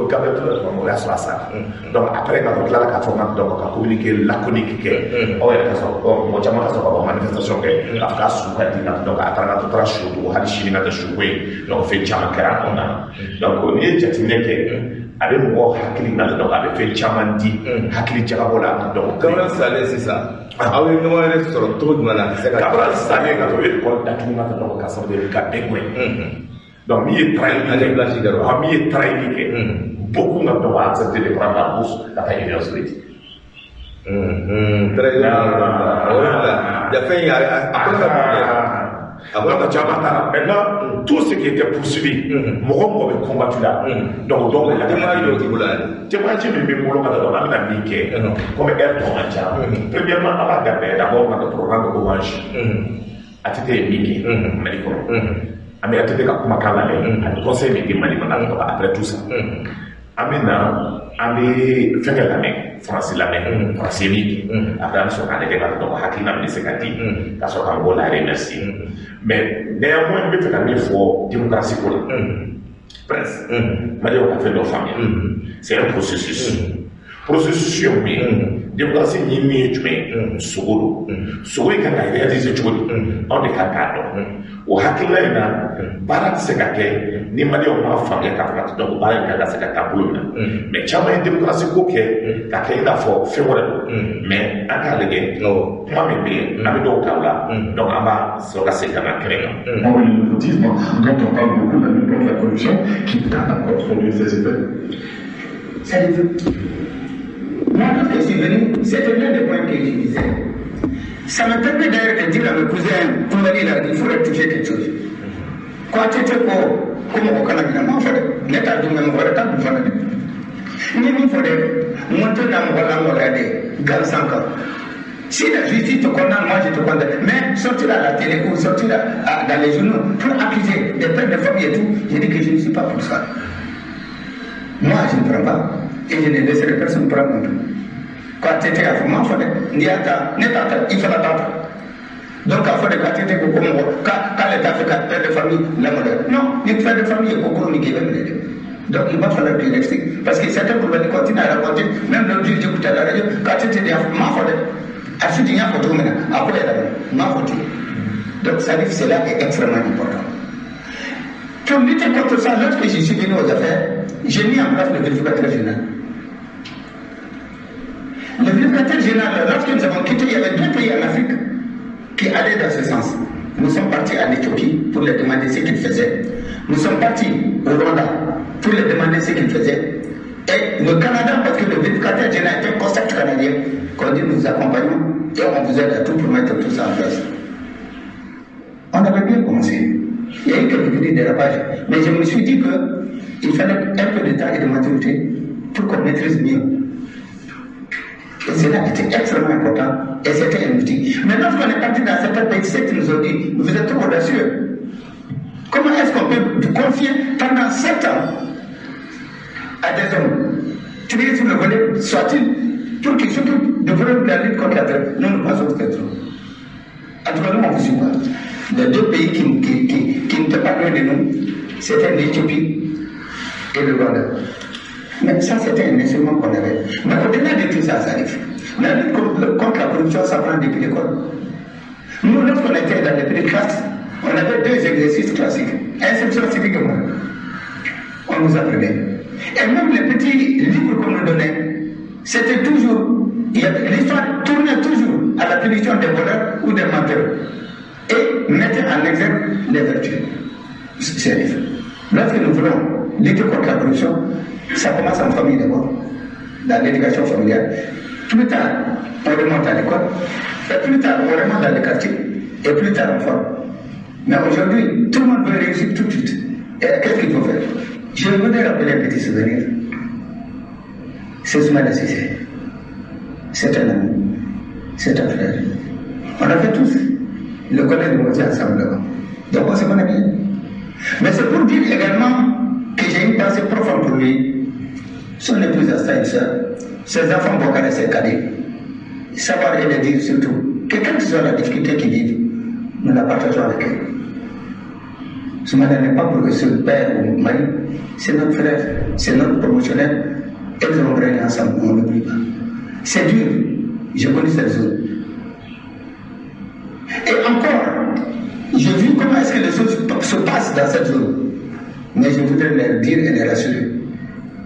Gabriel Touré tuma min o y'a sɔrɔ a sara. Donc après ka tila k'a fɔ donc ka communiqué laconique kɛ, aw yɛrɛ ka sɔrɔ mɔgɔ caman ka sɔrɔ ka bɔ manifestation kɛ k'a fɔ k'a su ka di ka donc a taara ka taara su dogo hali sini ka taa su ko yen, donc fɛn caman kɛra a kɔnɔna na. Donc n'i ye jateminɛ kɛ a bɛ mɔgɔ hakili na donc a bɛ fɛn caman di hakili jagabɔ la. Donc Cabral salen sisan, aw ye ɲɔgɔn yɛrɛ sɔrɔ cogo jumɛn na ka se ka Cabral salen ka to o ye école datugu ka donc ka sababu ka bɛɛ gɛn. Donc min ye trahili kɛ, min ye trahili kɛ, beaucoup na donc a accepté de prendre la bourse ka taa Union soviétique. Très bien. O de la ja fɛn in a kɔni ka bon dɛ. Donc caman taara. Maintenant tout ce qui était poursuivi, mɔgɔ mɔgɔ bɛ combattu la, donc dɔw bɛ la. Témoignage dɔw t'i bolo yan. Témoignage min bɛ n bolo ka taa donc an bɛna min kɛ comme heure tɔ man ca. Premièrement an b'a daminɛ d'abord ka programme de hommage ATT ye min kɛ Mali kɔnɔ, an bɛ ATT ka kumakan lamɛn ani conseil min di Mali ma. Donc après tout ça an bɛ na an bɛ fɛnkɛ lamɛn, Faransi lamɛn, Faransi ye min kɛ, après an bɛ sɔrɔ k'a lajɛ ka donc hakilina min bɛ se ka di ka sɔrɔ ka mɔgɔw la remercier. Mais néanmoins n bɛ fɛ ka min fɔ démocratie ko la, Prince, Maliyɛnw ka fɛn dɔ faamuya, c'est un processus. Processus ye mun ye? Démocratie ɲinini ye jumɛn ye? Sogo don. Sogo in kan ka réaliser cogo di? Anw de kan k'a dɔn. O hakilina in na, baara tɛ se ka kɛ ni maliyɛnw m'a faamuya k'a fɔ donc baara in kan ka se ka taa bolo min na. Mais caman ye démocratie ko kɛ ka kɛ i n'a fɔ fɛn wɛrɛ don. Mais an k'a lajɛ, kuma min bɛ yen, an bɛ dɔw ta o la, donc an b'a sɔrɔ ka segin ka na kɛnɛ kan. Le népotisme dont on parle beaucoup, la lutte contre la corruption, qui tarde encore à produire ses effets. Ça moi, lorsque je suis venu, c'était l'un des points que je disais. Ça me permet d'ailleurs de dire à mes cousins, Koumbali, là, il faut rectifier quelque chose. Quoi, tu sais, comment on connaît, moi, je n'ai pas dit, mais je n'ai pas dit. Ni il faudrait monter dans mon volant, si la justice te condamne, moi je te condamne. Mais sortir à la télé ou sortir dans les journaux pour accuser des pères de famille et tout, je dis que je ne suis pas pour ça. Moi, je ne prends pas. Et je ne laisserai personne prendre non plus. Quand tu étais à moi, il faut l'attendre. Donc, il faut que tu étais quand l'État fait père de famille, la modèle. Non, il père de famille, il faut qu'on y. Donc, il va falloir qu'il explique. Parce que certains problèmes continuent à raconter, même l'autre jour, j'écoutais à la radio, quand tu étais à moi, donc, ça dit que cela est extrêmement important. Pour lutter contre ça, lorsque je suis venu aux affaires, j'ai mis en place le vérificateur général. Le vérificateur général, lorsque nous avons quitté, il y avait deux pays en Afrique qui allaient dans ce sens. Nous sommes partis en Éthiopie pour leur demander ce qu'ils faisaient. Nous sommes partis au Rwanda pour leur demander ce qu'ils faisaient. Et le Canada, parce que le vérificateur général est un concept canadien, qu'on dit nous vous accompagnons et on vous aide à tout pour mettre tout ça en place. On avait bien commencé. Il y a eu quelques petits dérapages, mais je me suis dit qu'il fallait un peu de temps et de maturité pour qu'on maîtrise mieux. Et cela était extrêmement important et c'était un outil. Mais lorsqu'on est parti dans certains pays, c'est qu'ils nous ont dit, vous êtes trop audacieux. Comment est-ce qu'on peut confier pendant 7 ans à des hommes triés sur le volet, soit-il, pour qu'ils s'occupent de voler la lutte contre la traite? Nous, nous pensons que c'est trop. En tout cas, nous, on ne vous suit pas. Les deux pays qui n'étaient pas loin de nous, c'était l'Éthiopie et le Rwanda. Mais ça, c'était un instrument qu'on avait. Mais au-delà de tout ça, ça arrive. La lutte contre la corruption, ça prend depuis l'école. Nous, lorsqu'on était dans les petites classes, on avait deux exercices classiques. Instruction civique et morale. On nous apprenait. Et même les petits livres qu'on nous donnait, c'était toujours, l'histoire tournait toujours à la punition des voleurs ou des menteurs. Et mettait en exergue les vertus. C'est lorsque nous voulons lutter contre la corruption, ça commence en famille d'abord, dans l'éducation familiale. Plus tard, on remonte à l'école, et plus tard, on remonte dans les quartiers, et plus tard, on forme. Mais aujourd'hui, tout le monde veut réussir tout de suite. Et qu'est-ce qu'il faut faire? Je voudrais rappeler un petit souvenir. C'est Soumaïla Cissé. C'est un ami, c'est un frère. On a fait tous le collège de Moti ensemble là-bas. Donc on se connaît bien. Mais c'est pour dire également que j'ai une pensée profonde pour lui. Son épouse Asta, une sœur, ses enfants Bokar et ses cadets. Savoir et le dire surtout que quelle que soit la difficulté qu'ils vivent, nous la partageons avec eux. Soumaïla n'est pas pour que ce père ou mari, c'est notre frère, c'est notre promotionnaire, et nous avons grandi ensemble, on ne l'oublie pas. C'est dur, je connais cette zone. Et encore, j'ai vu comment est-ce que les choses se passent dans cette zone. Mais je voudrais leur dire et les rassurer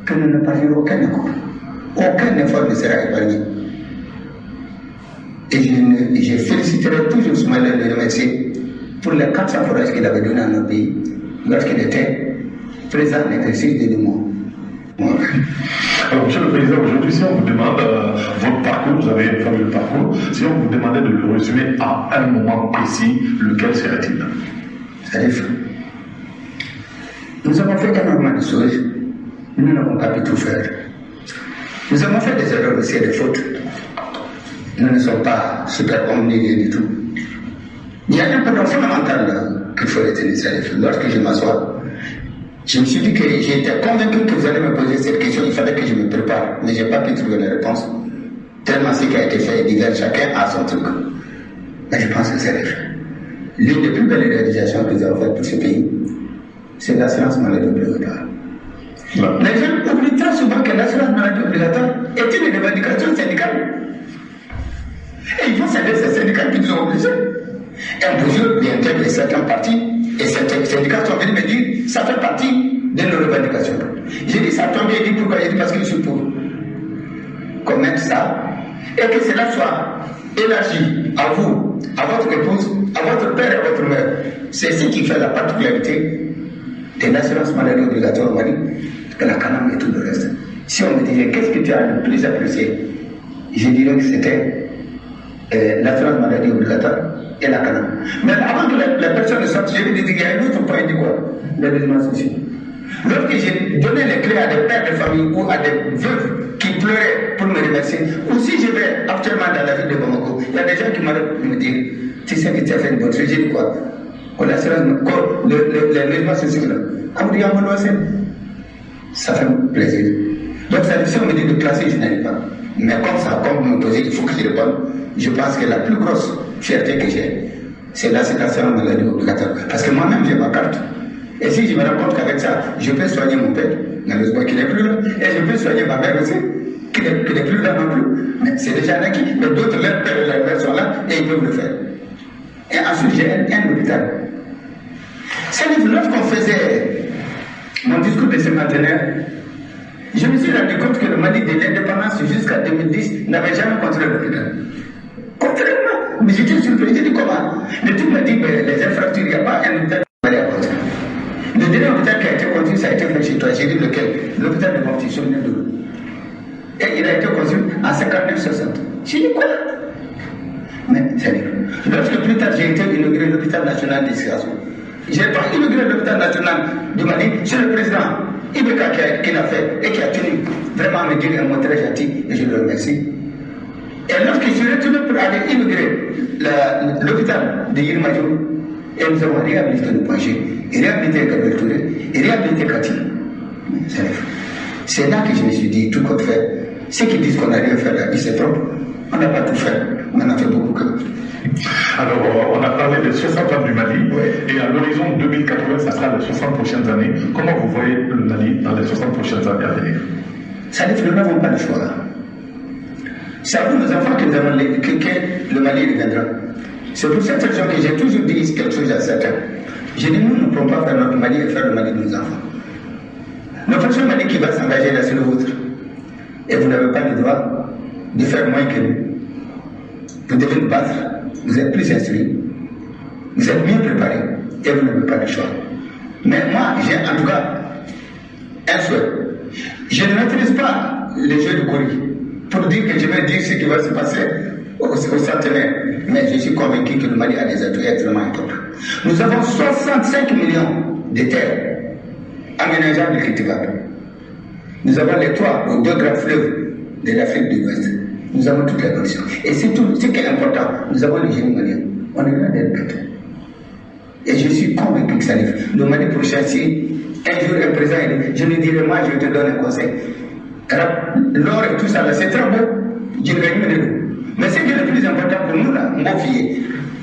que nous ne parlerons aucun accord. Aucun effort ne sera épargné. Et je féliciterai toujours Soumaïla de remercier pour les 400 forages qu'il avait donnés à notre pays lorsqu'il était présent à l'exercice de 2 mois. Alors, Monsieur le Président, aujourd'hui, si on vous demande votre parcours, vous avez un fameux parcours, si on vous demandait de le résumer à un moment précis, lequel serait-il? C'est-à-dire, nous avons fait énormément de choses, nous n'avons pas pu tout faire. Nous avons fait des erreurs aussi et des fautes. Nous ne sommes pas super hommes ni rien du tout. Il y a un problème fondamental qu'il faut retenir, c'est-à-dire, lorsque je m'assois, je me suis dit que j'étais convaincu que vous allez me poser cette question, il fallait que je me prépare, mais je n'ai pas pu trouver la réponse. Tellement ce qui a été fait est divers, chacun a son truc. Mais je pense que c'est vrai. L'une des plus belles réalisations que nous avons faites pour ce pays, c'est l'assurance maladie obligatoire. Les gens oublient très souvent que l'assurance maladie obligatoire est une revendication syndicale. Et il faut céder ces syndicats qui nous ont obligés. Un jour, bien et certains partis et certains syndicats sont venus me dire, ça fait partie de nos revendications. J'ai dit, ça tombe bien, j'ai dit pourquoi? J'ai dit parce que je suis pour qu'on mette ça et que cela soit élargi à vous, à votre épouse, à votre père et à votre mère. C'est ce qui fait la particularité de l'assurance maladie obligatoire au Mali, que la CANAM et tout le reste. Si on me disait qu'est-ce que tu as le plus apprécié, je dirais que c'était l'assurance maladie obligatoire et la CANAM. Mais avant que la personne ne sorte, je lui dis qu'il y a un autre point, il dit quoi? Le logement social. Lorsque j'ai donné les clés à des pères de famille ou à des veuves qui pleuraient pour me remercier, ou si je vais actuellement dans la ville de Bamako, il y a des gens qui m'arrêtent pour me dire, tu sais que tu as fait une bonne chose. J'ai dit quoi? Le logement social, ça fait plaisir. Donc, si on me dit de classer, je n'arrive pas. Mais comme ça, comme vous me posez, il faut que je réponde. Je pense que la plus grosse fierté que j'ai, c'est l'assurance maladie obligatoire. Parce que moi-même, j'ai ma carte. Et si je me rends compte qu'avec ça, je peux soigner mon père, malheureusement qui n'est plus là, et je peux soigner ma mère aussi, qui n'est plus là non plus. Mais c'est déjà un acquis. Mais d'autres, leur père et leur mère sont là et ils peuvent le faire. Et ensuite, j'ai un hôpital. C'est lorsqu'on faisait mon discours de cinquantenaire, je me suis rendu compte que le Mali de l'indépendance jusqu'à 2010 n'avait jamais construit l'hôpital. Contrairement, mais j'étais surpris, j'ai dit comment? Le type m'a dit, mais les infrastructures, il n'y a pas un hôpital à construire. Le dernier hôpital qui a été construit, ça a été fait chez toi. J'ai dit lequel? L'hôpital de Mopti, souvenez de. Et il a été construit en 59-60. J'ai dit quoi? Mais c'est lorsque plus tard j'ai été inauguré l'hôpital national de Sikasso, j'ai pas inauguré l'hôpital national du Mali, c'est le président IBK qui l'a fait et qui a tenu vraiment à me dire un mot très gentil et je le remercie. Et lorsque je suis retourné pour aller inaugurer l'hôpital de Yirimadio, et nous avons réhabilité le Point G, réhabilité Gabriel Touré, et réhabilité Kati. C'est là que je me suis dit, tout compte fait, ceux qui disent qu'on n'a rien fait là, ils se trompent. On n'a pas tout fait, on en a fait beaucoup que. Alors, on a parlé des 60 ans du Mali, oui. Et à l'horizon 2080, ça sera les 60 prochaines années. Comment vous voyez le Mali dans les 60 prochaines années à venir? Ça dit que nous n'avons pas le choix. C'est à vous, nos enfants, que, que le Mali reviendra. C'est pour cette raison que j'ai toujours dit quelque chose à certains. J'ai dit, nous ne pouvons pas faire notre Mali et faire le Mali de nos enfants. Le prochain Mali qui va s'engager là, c'est le vôtre. Et vous n'avez pas le droit de faire moins que nous. Vous devez nous battre, vous êtes plus instruits, vous êtes mieux préparés et vous n'avez pas le choix. Mais moi, j'ai en tout cas un souhait. Je ne maîtrise pas les jeux de Corée pour dire que je vais dire ce qui va se passer au centenaire. Mais je suis convaincu que le Mali a des atouts extrêmement importants. Nous avons 65 millions de terres aménageables et cultivables. Nous avons les 3 ou 2 grands fleuves de l'Afrique de l'Ouest. Nous avons toutes les conditions. Et c'est tout ce qui est important. Nous avons le génie malien. On est là d'être bête. Et je suis convaincu que ça arrive. Le Mali prochain, si un jour un président, je lui dirai, moi, je te donne un conseil. L'or et tout ça, là, c'est très beau. Je gagne de. Mais ce qui est le plus important pour nous, là,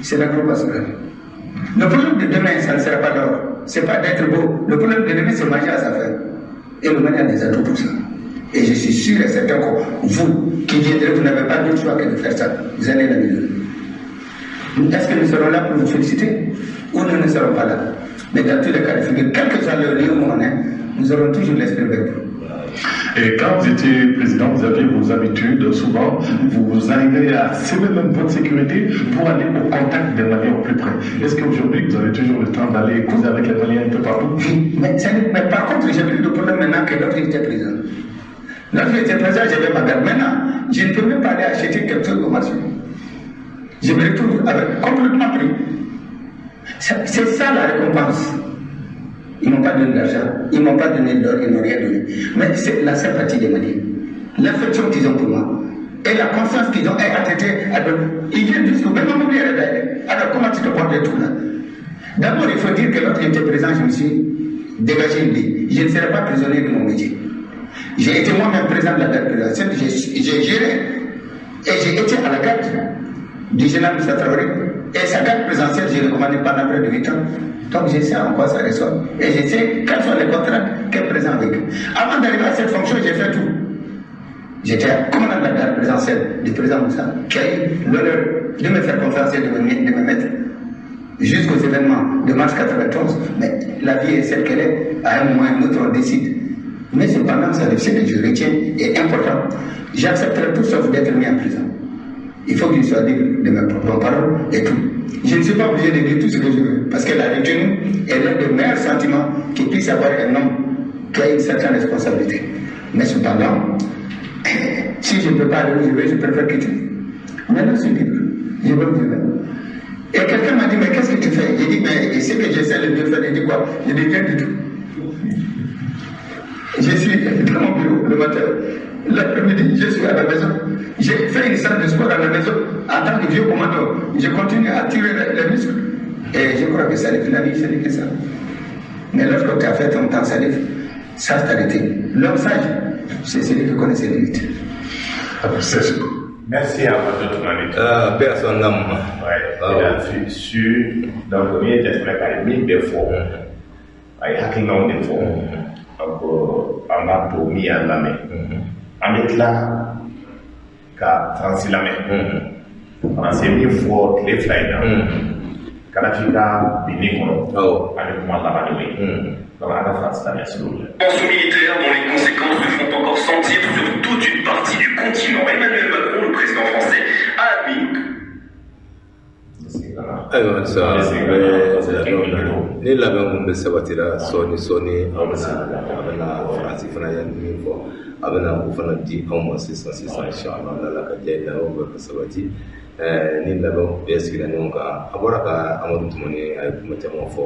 c'est l'agropastoral. Le problème de demain, ça ne sera pas l'or. C'est pas d'être beau. Le problème de demain, c'est manger à sa faim. Et le Mali a des atouts pour ça. Et je suis sûr et certain que vous qui viendrez, vous n'avez pas d'autre choix que de faire ça. Vous allez l'améliorer. Est-ce que nous serons là pour vous féliciter ou nous ne serons pas là? Mais dans tous les cas de figure, quel que soit le lieu où on est, nous aurons toujours l'esprit vers vous. Et quand vous étiez président, vous aviez vos habitudes, souvent, vous arrivez à serrer même votre sécurité pour aller au contact des Maliens au plus près. Est-ce qu'aujourd'hui, vous avez toujours le temps d'aller causer avec les Maliens un peu partout? Oui, mais par contre, j'ai plus de problème maintenant que lorsque j'étais président. Lorsque j'étais président, j'avais ma garde. Maintenant, je ne peux même pas aller acheter quelque chose au marché. Je me retrouve avec complètement pris. C'est ça la récompense. Ils ne m'ont pas donné de l'argent, ils ne m'ont pas donné de l'or, ils n'ont rien donné. Mais c'est la sympathie des Maliens, l'affection qu'ils ont pour moi et la confiance qu'ils ont à. Ils viennent jusqu'au même moment. Alors comment tu te portes de tout là? D'abord, il faut dire que lorsque j'étais présent, je me suis dégagé une ligne. Je ne serai pas prisonnier de mon métier. J'ai été moi-même président de la garde présidentielle, j'ai géré et j'ai été à la garde du général Moussa Traoré. Et sa garde présidentielle, j'ai recommandé pendant près de 8 ans. Donc je sais en quoi ça ressort. Et je sais quelles sont les contraintes qu'est présent avec. Avant d'arriver à cette fonction, j'ai fait tout. J'étais commandant de la garde présidentielle du président Moussa, qui a eu l'honneur de me faire confiance et de me mettre jusqu'aux événements de mars 91. Mais la vie est celle qu'elle est. À un moment ou à un autre, on décide. Mais cependant, ça, ce que je retiens est important. J'accepterai tout sauf d'être mis en prison. Il faut que je sois libre de mes propres paroles et tout. Je ne suis pas obligé de dire tout ce que je veux, parce que la retenue est l'un des meilleurs sentiments que puisse avoir un homme qui a une certaine responsabilité. Mais cependant, si je ne peux pas aller où je veux, je préfère quitter. Maintenant, je suis libre. Je veux où je veux. Et quelqu'un m'a dit, mais qu'est-ce que tu fais? J'ai dit, mais ce que j'essaie de mieux faire, j'ai dit quoi? Je dis rien du tout. Je suis dans mon bureau le matin. L'après-midi, je suis à la maison. J'ai fait une salle de sport à la maison. En tant que vieux commando, je continue à tirer les muscles. Et je crois que ça arrive, la vie, ce n'est que ça. Mais lorsque tu as fait ton temps, ça arrive, ça s'est arrêté. L'homme sage, c'est celui qui connaît ses limites. Merci à votre Toumani. Personne n'a. Ouais, il a su, donc, il y a min bɛ fɔ, a ye hakilinaw de fɔ. Donc, an b'a to min y'an lamɛn. An bɛ tila ka Faransi lamɛn. Faransi ye min fɔ tile 2 in na, Kadhafi ka binni kɔnɔ, an bɛ kuma laban n'o ye. Donc, an ka Faransi lamɛn s'il vous plaît. Intervention militaire dont les conséquences se font encore sentir sur toute une partie du continent. Emmanuel Macron, le président français, a admis. Ayiwa sa ni labɛn kun bɛ sabatira sɔɔni sɔɔni, an bɛna Faransi fana ye min fɔ, a bɛna o fana di anw ma sisan sisan, inshallah n'Ala ka diya ye, labɛnw bɛ ka sabati. Ni labɛnw bɛɛ sigira ɲɔgɔn kan, a bɔra ka Amadu Tumani a ye kuma caman fɔ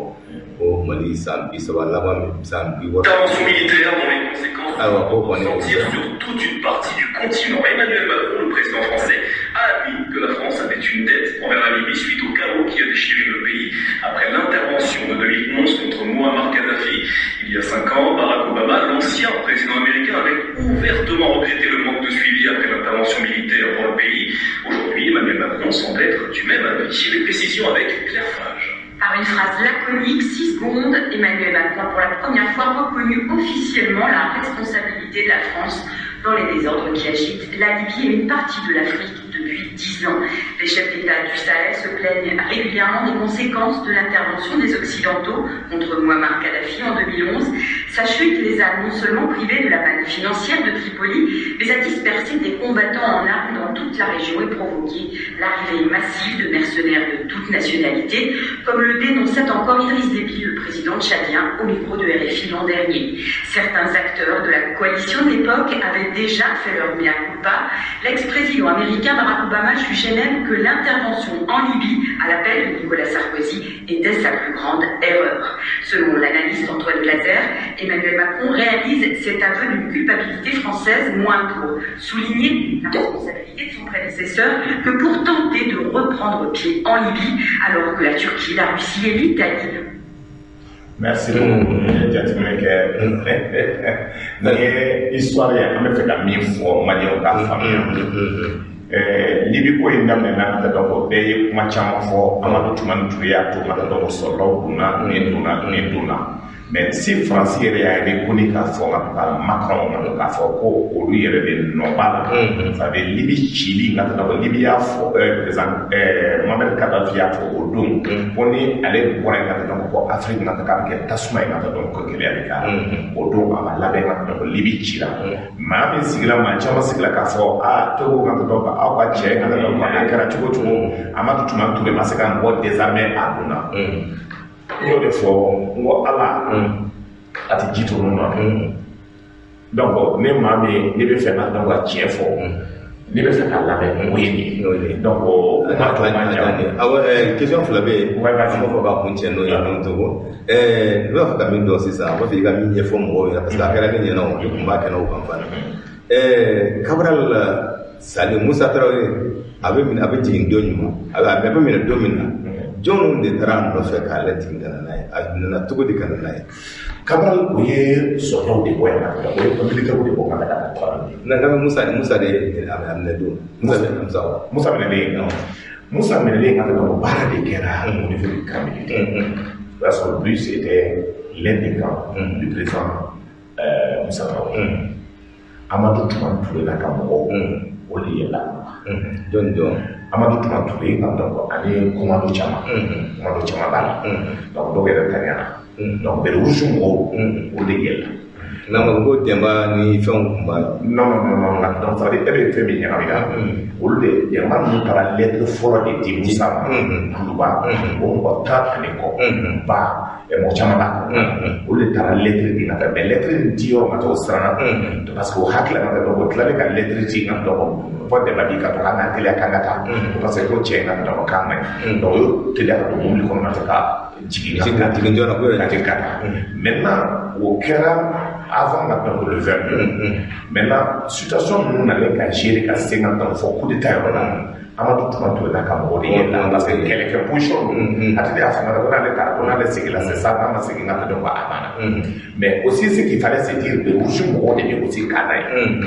ko Mali san 30 laban san 60. Intervention militaire dont les conséquences ayiwa ko kɔni sentir sur toute une partie du continent. Emmanuel Macron, le président français, a admis que la France avait une dette envers la Libye suite au chaos qui a déchiré le pays après l'intervention de 2011 contre Muammar Kadhafi. Il y a 5 ans, Barack Obama, l'ancien président américain, avait ouvertement regretté le manque de suivi après l'intervention militaire dans le pays. Aujourd'hui, Emmanuel Macron semble être du même avis. Les précisions avec Claire Fage. Par une phrase laconique, 6 secondes, Emmanuel Macron a pour la première fois reconnu officiellement la responsabilité de la France dans les désordres qui agitent la Libye et une partie de l'Afrique depuis 10 ans. Les chefs d'État du Sahel se plaignent régulièrement des conséquences de l'intervention des Occidentaux contre Muammar Kadhafi en 2011. Sa chute les a non seulement privés de la manne financière de Tripoli, mais a dispersé des combattants en armes dans toute la région et provoqué l'arrivée massive de mercenaires de toute nationalité, comme le dénonçait encore Idriss Déby, le président tchadien, au micro de RFI l'an dernier. Certains acteurs de la coalition de l'époque avaient déjà fait leur mea culpa. L'ex-président américain Barack Obama jugeait même que l'intervention en Libye, à l'appel de Nicolas Sarkozy, était sa plus grande erreur. Selon l'analyste Antoine Glaser, Emmanuel Macron réalise cet aveu d'une culpabilité française moins pour souligner la responsabilité de son prédécesseur que pour tenter de reprendre pied en Libye, alors que la Turquie, la Russie et l'Italie. Merci beaucoup. Jateminɛ kɛ nin ye histoire ye, an bɛ fɛ ka min fɔ Maliyɛnw k'a faamuya. Libi ko in daminɛna ka taa dɔn ko bɛɛ ye kuma caman fɔ, Amadu Tumani Ture y'a to ka taa dɔn ko sɔrɔlaw donna, nin donna, nin donna. Mais si Faransi yɛrɛ y'a reconnu k'a fɔ ka to ka Macron ka to k'a fɔ ko olu yɛrɛ de nɔ b'a la, ça veut dire Libi cili ka taa dɔn ko Libi y'a fɔ président Muammar Kadhafi y'a fɔ o don ko ni ale bɔra yen ka taa dɔn ko Afrique ka taa k'a bɛ kɛ tasuma ye ka taa dɔn ko gɛlɛya bɛ k'a la. O don a ma labɛn ka taa dɔn ko Libi cira. Maa min sigila, maa caman sigila k'a fɔ aa Togo ka taa dɔn ko aw ka cɛ ka taa dɔn ko a kɛra cogo cogo, Amadu Tumani Ture ma se ka mɔgɔ désarmer a donna. N y'o de fɔ n ko Ala a tɛ ji to ninnu na. Donc ne maa min ne bɛ fɛ ka dɔn ka tiɲɛ fɔ, ne bɛ fɛ ka lamɛn, o ye nin ye. Donc kuma tɔ man jan. Awɔ, question 2 bɛ yen. Ouais, vas-y. An b'a fɔ k'a kun cɛ n'o ye n'o Togo. Ne b'a fɛ ka min dɔn sisan, a b'a fɛ i ka min ɲɛfɔ mɔgɔw ɲɛna, parce que a kɛra ne ɲɛna o, ne tun b'a kɛnɛ o kan fana. Cabral salen, Musa Tarawele a bɛ minɛ, a bɛ jigin don jumɛn? A bɛ minɛ don min na, jɔnw de taara a nɔfɛ k'a lajigin ka na n'a ye? A nana cogo di ka na n'a ye? Cabral o ye sɔrɔlaw de bɔ yan ka o ye militaires de bɔ ka na ka taa. Nka Musa de a minɛ don. Musa Musa wa. Musa minɛlen. Musa minɛlen ka taa baara de kɛra au niveau du camp militaire. O y'a sɔrɔ lui c'était l'un des camps du président Moussa Traoré. Amadou Toumani Touré n'a ka mɔgɔw o de yɛlɛla. Jɔn jɔn? Amadou Toumani Touré ka donc ani commando caman, commando caman b'a la, donc dɔw yɛrɛ tanyana, donc béret rouge mɔgɔw o de yɛlɛla. N'a ma ko Denba ni fɛnw tun b'a la. Non, non, non, non, donc ça veut dire e bɛ fɛn min ɲagami na, olu de Denba ninnu taara lettre fɔlɔ de di Musa ma Kuluba, o mɔgɔ 10 ani kɔ ba, mɔgɔ caman b'a kɔnɔ, olu de taara lettre di ka taa. Mais lettre in di yɔrɔ ma taa, o siranna parce que o hakili la ka dɔn ko tilalen ka lettre ci ka dɔn fɔ Denba b'i ka to k'an ka teliya k'an ka taa, parce que ko cɛ in ka dɔn k'a man ɲi. Donc o y'o teliya ka don mobili kɔnɔ ka jigin. Jigin joona ko ka jigin ka taa. Maintenant o kɛra avant ka dɔn le 22. Maintenant situation ninnu nalen ka gérer ka se ka dɔn fɔ coup d'état yɔrɔ la, Amadou Toumani Touré n'a ka mɔgɔw de yɛlɛla, parce que kɛlɛkɛ position don. A tɛ y'a faamuya ko n'ale taara, ko n'ale seginna, c'est ça, n'a ma segin ka dɔn ko a banna. Mais aussi ce qu'il fallait se dire, que rouge mɔgɔw de bɛ aussi ka n'a ye.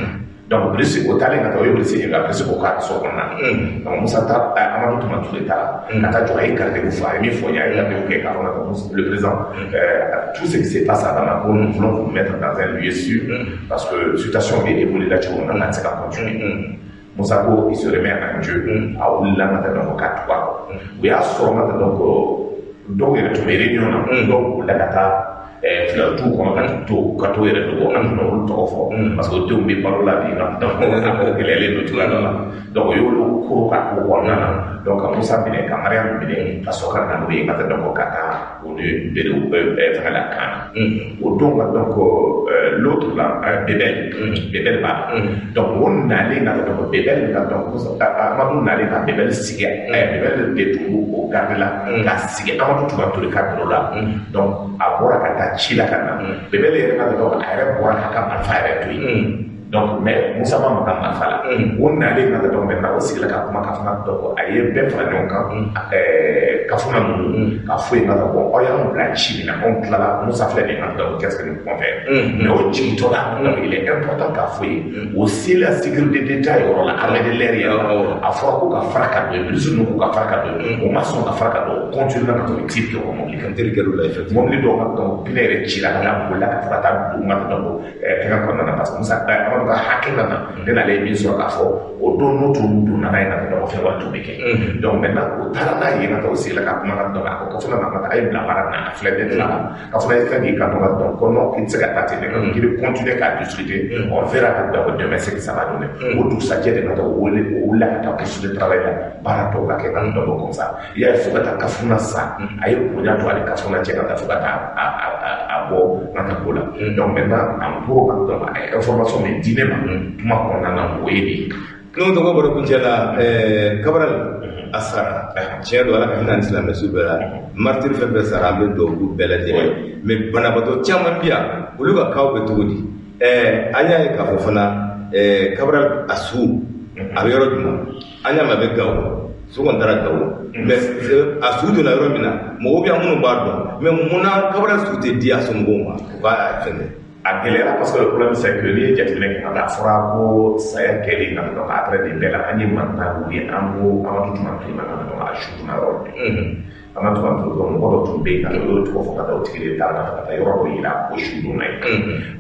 Donc Bilisi o taalen ka taa, o ye Bilisi ɲininka, Bilisi ko k'a so kɔnɔna na. Donc Musa ta Amadou Toumani Touré taara ka taa jɔ, a ye garde fɔ, a ye min fɔ n ye, a ye garde kɛ k'a fɔ le président, tout ce qui se passe à Bamako, nous voulons vous mettre dans un lieu sûr parce que situation bɛ évoluer la cogo min na, an tɛ se ka continuer. Musa ko il se remet à Dieu. A wulila ka taa donc ka tugu a kɔ. U y'a sɔrɔ ka taa donc dɔw yɛrɛ tun bɛ réunion na, dɔw bolila ka taa filɛtu kɔnɔ ka to ka t'o yɛrɛ dogo. An tun olu tɔgɔ fɔ parce que denw bɛ balo la bi nka donc a ko gɛlɛyalen don cogoya dɔ la. Donc o y'olu koro ka ko kɔnɔna na, donc ka Musa minɛ, ka Mariam minɛ, ka sɔrɔ ka na n'o ye ka taa donc ka taa o ni bere fɛngɛ la kan na o don ka donc l'autre là, Bébel, Bébel b'a la. Donc o nalen ka donc Bébel ka donc Amadou nalen ka Bébel sigi, Bébel de tun b'o garde la ka sigi Amadou Toumani Touré ka bureau la. Donc a bɔra ka taa ci la ka na, Bébel yɛrɛ ka donc a yɛrɛ bɔra k'a ka marifa yɛrɛ to yen. Donc mais Musa ma maga marifa la. O nalen ka donc maintenant o sigila ka kuma ka fana, donc a ye bɛɛ fara ɲɔgɔn kan, kafuna ninnu ka fɔ yen ka bon, aw y'an bila ci min na, anw tilala, Musa filɛ nin ye, donc qu'est-ce que nous pouvons faire? Mais o jigintɔ la, donc il est important k'a fɔ yen, o sela sécurité d'État yɔrɔ la, armée de l'air yɛrɛ la, a fɔra ko ka fara ka don yen, ministre ninnu ko ka fara ka don yen, o ma sɔn ka fara ka don, o continué ka to tir kɛ o mobili kan. Tir kɛr'u la effectivement. Mobili dɔw ka donc pneu yɛrɛ cira ka taa, bolila ka fɔ ka taa don ka donc fɛngɛ kɔnɔna na, parce que Musa Amadu ka hakilina na, ne n'ale ye min sɔrɔ k'a fɔ o don n'o tun donna n'a ye ka taa fɛn wɛrɛ tun bɛ kɛ. Donc maintenant o taara n'a ye ka taa, o sigila ka kuma ka donc a ko kafuna ma ka taa, a ye bila baara na, a filɛ ne tilala kafuna ye kan k'i kan donc ko non, k'i tɛ se ka taa ten dɛ, k'i bɛ continuer k'a discuter, on verra ka donc demain ce que ça va donner. O dugusajɛ de ka taa o wele, o wulila ka taa poste de travail la, baara tɔw ka kɛ ka donc comme ça i y'a ye fo ka taa kafuna sa, a ye bonya to ale kafuna cɛ ka taa fo ka taa a bɔ ka taa ko la. Donc maintenant en gros ka donc a ye information min di ne ma kuma kɔnɔna na, o ye nin ye. N'o tɔgɔ bɔra kuncɛ la, Cabral a sara, tiɲɛ don, Ala ka hinɛ ni silamɛ su bɛɛ la. Martyr fɛn fɛn sara, an bɛ dugawu k'u bɛɛ lajɛlen. Mais banabaatɔ caman bi yan, olu ka cas bɛ cogo di? An y'a ye k'a fɔ fana Cabral a su a bɛ yɔrɔ jumɛn? An y'a mɛn a bɛ Gawo, su kɔni taara Gawo, mais a su donna yɔrɔ min na, mɔgɔw bɛ yan minnu b'a dɔn. Mais munna Cabral su tɛ di a somɔgɔw ma u k'a fɛngɛ? A gɛlɛyara parce que le problème, c'est que n'i ye jateminɛ kɛ ka taa, a fɔra ko saya kɛlen ka donc après nin bɛɛ la, an ye mankan wuli, an ko Amadou Toumani Touré ma ka donc a su donna yɔrɔ jumɛn. Amadou Toumani Touré, mɔgɔ dɔ tun bɛ yen ka o y'o tɔgɔ fɔ ka taa o tigi de taara ka taa yɔrɔ dɔ yira o su donna yen.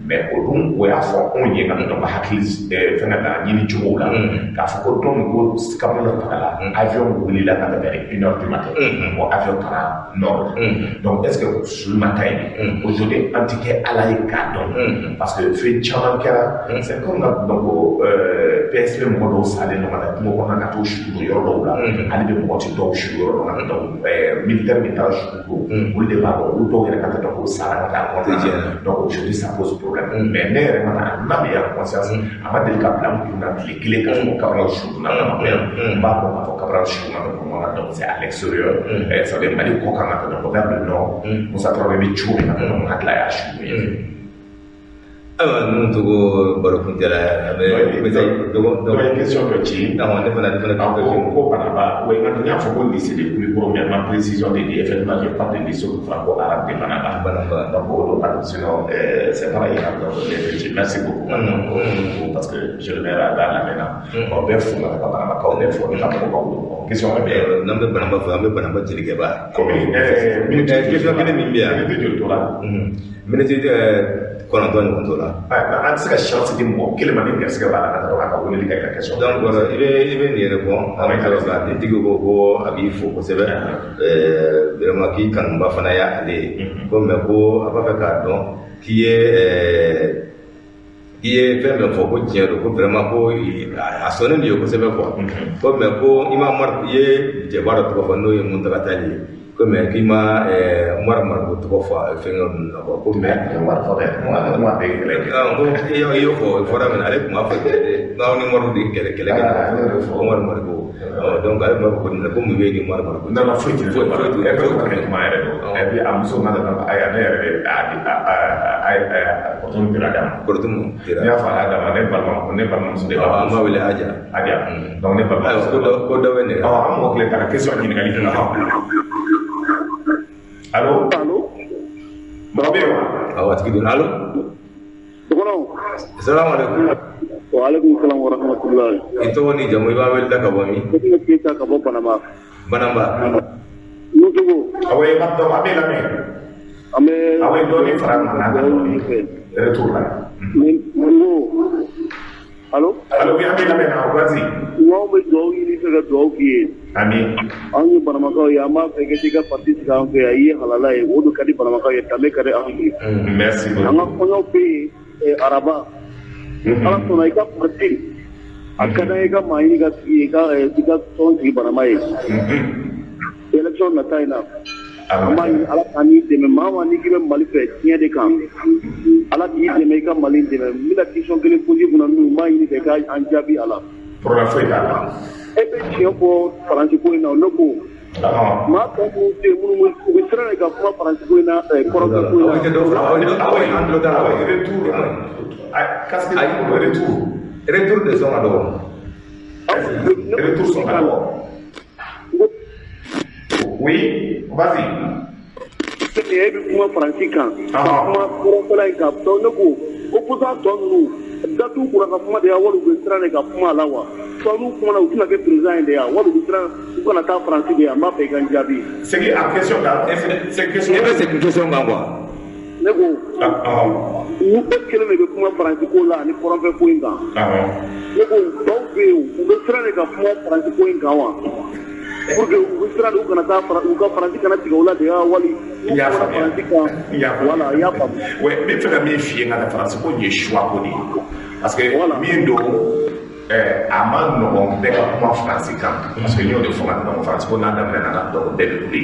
Mais o dun o y'a fɔ anw ye ka donc hakili fɛn ka taa ɲini cogo la k'a fɔ ko donc ko Cabral fagala, avion wulila ka taa vers 1h du matin, o avion taara nord la. Donc est ce que su ma taa yen? Aujourd'hui an ti kɛ Ala ye k'a dɔn parce que fɛn caman kɛra. C'est comme ka donc PSP mɔgɔ dɔw salen don ka taa kungo kɔnɔ ka t'u su don yɔrɔ dɔw la, hali bi mɔgɔ ti dɔw su yɔrɔ dɔn ka taa. Donc militaire min taara su don, olu de b'a dɔn, olu dɔw yɛrɛ ka taa donc o sara ka taa kɔnɔna. Donc aujourd'hui ça pose problème. Mais ne yɛrɛ ka taa n'a bɛ yan conscience, a ma deli ka bila n kun na tile kelen k'a fɔ ko Cabral su donna Bamakɔ yan. N b'a dɔn k'a fɔ Cabral su donna Bamakɔ, donc c'est à l'extérieur, ça veut dire Mali kɔ kan ka taa donc vers le nord. Musa Traoré bɛ cogo min na, donc n hakili la y'a su don yen. Ayiwa, ninnu togo baro kuncɛ la, a bɛ dɔ ye question dɔ ci. Awɔ, ne fana. Ko ko Banaba, oui, n y'a fɔ ko lycée de Kulikoro, mais ma précision de dit effectivement je parle de lycée franco-arabe de Banaba. Banaba. Donc o don, sinon c'est pareil. Donc merci beaucoup, parce que je le mets dans la maintenant. Bon, bɛɛ fo ka Banabakaw bɛɛ fo, ne ka mɔgɔw b'aw. Question wɛrɛ bɛ yen? N'an bɛ Banamba fɔ, an bɛ Banamba jelikɛba. Komi minute question kelen min bɛ yan. Minute joli tora? Minute 9 ɲɔgɔn tora. An tɛ se ka chance di mɔgɔ kelen ma ni garisɛgɛ b'a la ka taa a ka weleli kɛ ka question. Donc i bɛ nin yɛrɛ bɔ, an bɛ sɔrɔ ka tigi ko a b'i fo kosɛbɛ. Vraiment k'i kanuba fana y'ale ye. Ko mais ko a b'a fɛ k'a dɔn k'i ye fɛn fɛn fɔ ko tiɲɛ don, ko vraiment ko a sɔnnen don ye kosɛbɛ quoi. Ko mais ko i ma Umaru, i ye cɛba dɔ tɔgɔ fɔ n'o ye Muntaga Tali ye. Ko mais k'i ma Umaru Mariko tɔgɔ fɔ fɛnkɛ ninnu na quoi. Ko mais Umaru fɔ dɛ, Umaru de ye kɛlɛ kɛ. Ko i y'o fɔ, o fɔra min na, ale tun b'a fɔ n'aw ni Umaru de kɛlɛ kɛ Umaru Mariko. Donc ale tun b'a fɔ ko nin ko mun bɛ ni Umaru Mariko. Non, non, foyi tɛ foyi tɛ foyi tɛ kuma yɛrɛ don. Et puis a muso ma nana, ayiwa, ne yɛrɛ de a kɔrɔtɔ dira d'a ma. Kɔrɔtɔ dira. Ne y'a fɔ a y'a d'a ma, ne balimamuso de b'a. An b'a wele Aja. Aja. Donc ne balimamuso. Ayiwa, ko dɔ bɛ nɛgɛ. An mɔgɔ kelen ta ka question ɲininkali kɛ. Allo. Allo. Mɔgɔ bɛ yen wa? Awɔ, a tigi donna. Allo. Dɔgɔnɔ. Salamu aleykum. Wa aleykum salam wa rahmatulah. I tɔgɔ ni jamu, i b'a wele da ka bɔ min? Ne tɔgɔ Keyita ka bɔ Banamba. Banamba. Nujugu. Awɔ, i b'a dɔn, a bɛ lamɛn. An bɛ. Awɔ, dɔɔnin fara mankan kan dɔɔnin. Retour la. N ko. Allo. Allo, oui, an bɛ lamɛn na, vas-y. N'anw bɛ dugawu ɲini fɛ ka dugawu k'i ye. Ami. Anw ye Banamakaw ye, an b'a fɛ i ka t'i ka parti sigi an fɛ yan, i ye halala ye, o de ka di Banamakaw ye, danbe ka di anw ye. Merci beaucoup. An ka kɔɲɔ bɛ yen araba. Ala sɔnna i ka parti a ka d'an ye, i ka maa ɲini ka sigi i ka tɔn sigi Banama ye. Élection nata in na. An b'a ɲini Ala k'an n'i dɛmɛ, maa o maa n'i k'i bɛ Mali fɛ tiɲɛ de kan. Ala k'i dɛmɛ, i ka Mali dɛmɛ. N bɛna question kelen poser kunna min, n b'a ɲini fɛ i ka an jaabi a la. Problème foyi t'a la. E bɛ tiɲɛ fɔ Faransi ko in na, ne ko. Maa tɔ minnu bɛ yen, minnu u bɛ siran de ka kuma Faransi ko in na, kɔrɔfɛ ko in na. Awɔ, an tulo t'a la. Retour. Casque retour. Retour de son ka dɔgɔ. Retour son ka dɔgɔ. Oui, vas-y. E bɛ kuma Faransi kan. Ka kuma kɔrɔfɛla in kan. Donc ne ko opposant tɔ ninnu da t'u kunna ka kuma de ya, wali u bɛ siran de ka kuma a la wa? Soit n'u kumana, u tɛna kɛ président ye de ya, wali u bɛ siran u kana taa Faransi de ya? N b'a fɛ i ka n jaabi. Segin a question kan. C'est question. E bɛ segin question kan quoi. Ne ko. U e kelen de bɛ kuma Faransi ko la ani kɔrɔnfɛ ko in kan. Ne ko tɔw bɛ yen, u bɛ siran de ka kuma Faransi ko in kan wa? Pour que u bɛ siran de u kana taa u ka Faransi kana tigɛ u la de ya, wali. I y'a faamuya. I y'a faamuya. Voilà, i y'a faamu. Ouais, n bɛ fɛ ka min f'i ye, n ka taa Faransi ko in ye choix ko de ye. Parce que min don, a ma nɔgɔn bɛɛ ka kuma Faransi kan. Parce que n y'o de fɔ ka dɔn Faransi ko n'a daminɛna ka dɔn bɛɛ bɛ kule.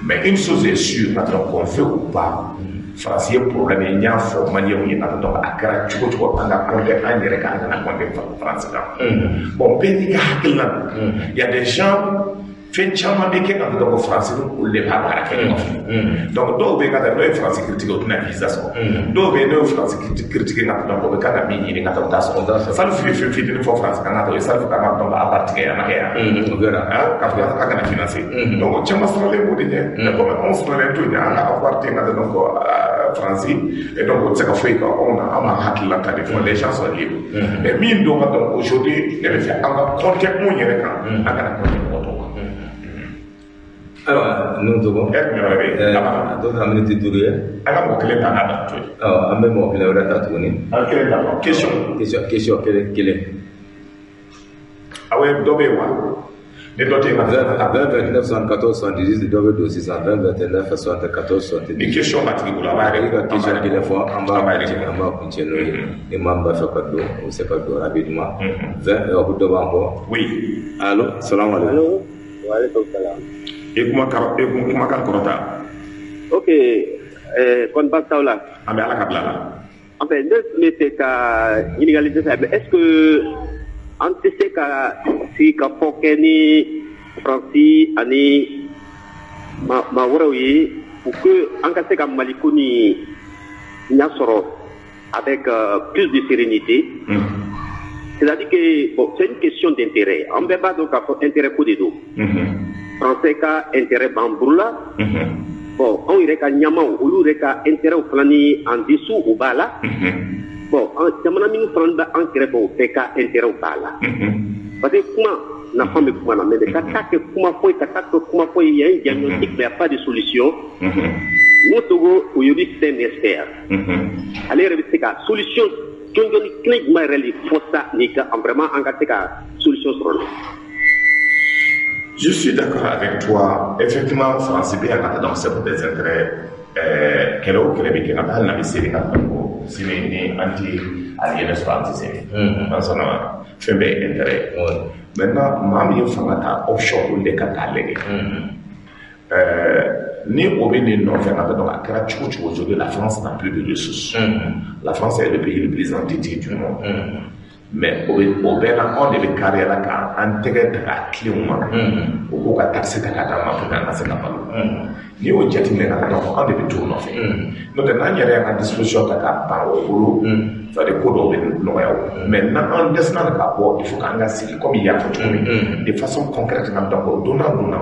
Mais une chose est sûre, maintenant qu'on veut ou pas, Faransi ye problème ye. N y'a fɔ Maliyɛnw ye ka dɔn a kɛra cogo cogo, an ka compter an yɛrɛ kan, an kana compter Faransi kan. Bon, bɛɛ n'i ka hakilina don. Il y a des gens, fɛn caman bɛ kɛ ka dɔn ko Faransi ni olu de b'a baara kɛ ɲɔgɔn fɛ. Donc dɔw bɛ yen ka taa n'o ye Faransi critiquer, o tɛna visa sɔrɔ. Dɔw bɛ yen n'o ye Faransi critiquer ka dɔn o bɛ kan ka min ɲini ka taa o t'a sɔrɔ. Salifu ye fɛn fitinin fɔ Faransi kan ka taa, o ye Salifu kan ka dɔn a wari tigɛ, a ma kɛ yan. K'a fɔ k'a kana financer. Donc o caman siralen b'o de ɲɛ. Mais comme anw siralen t'o ɲɛ, an ka wari tigɛ ka dɔn ko Faransi, et donc o tɛ se ka foyi kɛ anw na, an b'an hakilila ta de fɔ, les gens sont libres. Mais min don ka dɔn aujourd'hui, ne bɛ fɛ an ka compter anw yɛrɛ kan, an kana compter mɔgɔ tɔw kan. Ayiwa, ninnu tɔgɔ. E tun yɔrɔ bɛ yen. A tɔ tora miniti 5 ye. An ka mɔgɔ kelen ta n'a da to yen. An bɛ mɔgɔ kelen wɛrɛ ta tuguni. An kelen ta question. Question kelen kelen. Awɔ, dɔ bɛ yen wa? Ni dɔ tɛ yen ka 20 29 74 78, dɔ bɛ don sisan, 20 29 74 78. Ni question b'a tigi bolo, a b'a yɛrɛ. I ka question kelen fɔ, an b'a kuncɛ n'o ye. Ni maa min b'a fɛ ka don, o bɛ se ka don rapidement. 20, ko dɔ b'an kɔ. Oui. Allo, salamu aleykum. Allo. Wa aleykum salam. I kuma i kumakan kɔrɔta. Ok, kɔni baasi t'aw la? An bɛ Ala ka bila la. En fait, ne tun bɛ fɛ ka ɲininkali dɔ fɛ, mais est ce que an tɛ se ka sigi ka fɔ kɛ ni Faransi ani maa wɛrɛw ye pour que an ka se ka Mali ko nin ɲɛ sɔrɔ avec plus de sérénité? C'est-à-dire que bon, c'est une question d'intérêt. An bɛɛ b'a dɔn k'a fɔ intérêt ko de don. Français ka intérêt b'an bolo la. Bon, anw yɛrɛ ka ɲɛmaw, olu yɛrɛ ka intérêt fana ni en dessous o b'a la. Bon, an jamana minnu fana bɛ an kɛrɛfɛ, o bɛɛ ka intérêt b'a la. Parce que kuma nafa bɛ kuma na, mais ka taa kɛ kuma fɔ ye, ka taa kɛ kuma fɔ ye, il y a un diagnostic, mais il n'y a pas de solution. N ko Togo, aujourd'hui c'est un expert. Ale yɛrɛ bɛ se ka solution jɔnjɔn kelen jumɛn yɛrɛ de fɔ sa nin ka vraiment an ka se ka solution sɔrɔ nin. Je suis d'accord avec toi. Effectivement, France bɛ yan ka taa, donc c'est pour des intérêts. Kɛlɛ o kɛlɛ bɛ kɛ ka taa, hali n'a bɛ seri ka taa ko sini ni an ti a yɛrɛ sɔrɔ, an ti se. An sɔnna fɛn bɛɛ ye intérêt. Maintenant, maa min ye fanga ta, option olu de ka k'a lajɛ. Ni o bɛ nin nɔfɛ ka taa, donc a kɛra cogo cogo, aujourd'hui la France n'a plus de ressources. La France est le pays le plus endetté du monde. Mais o bɛ o bɛɛ la, anw de bɛ kariya la k'an tɛgɛ ta k'a tilen u ma. U k'u ka taxe ta k'a d'an ma pour que an ka se ka balo. N'i y'o jateminɛ ka taa, donc anw de bɛ t'o nɔfɛ. N'o tɛ, n'an yɛrɛ y'an ka disposition ta k'a ban o bolo, c'est à dire ko dɔw bɛ nɔgɔya o. Mais n'an dɛsɛra k'a bɔ, il faut k'an ka sigi comme i y'a fɔ cogo min, de façon concrète ka donc don n'a don na,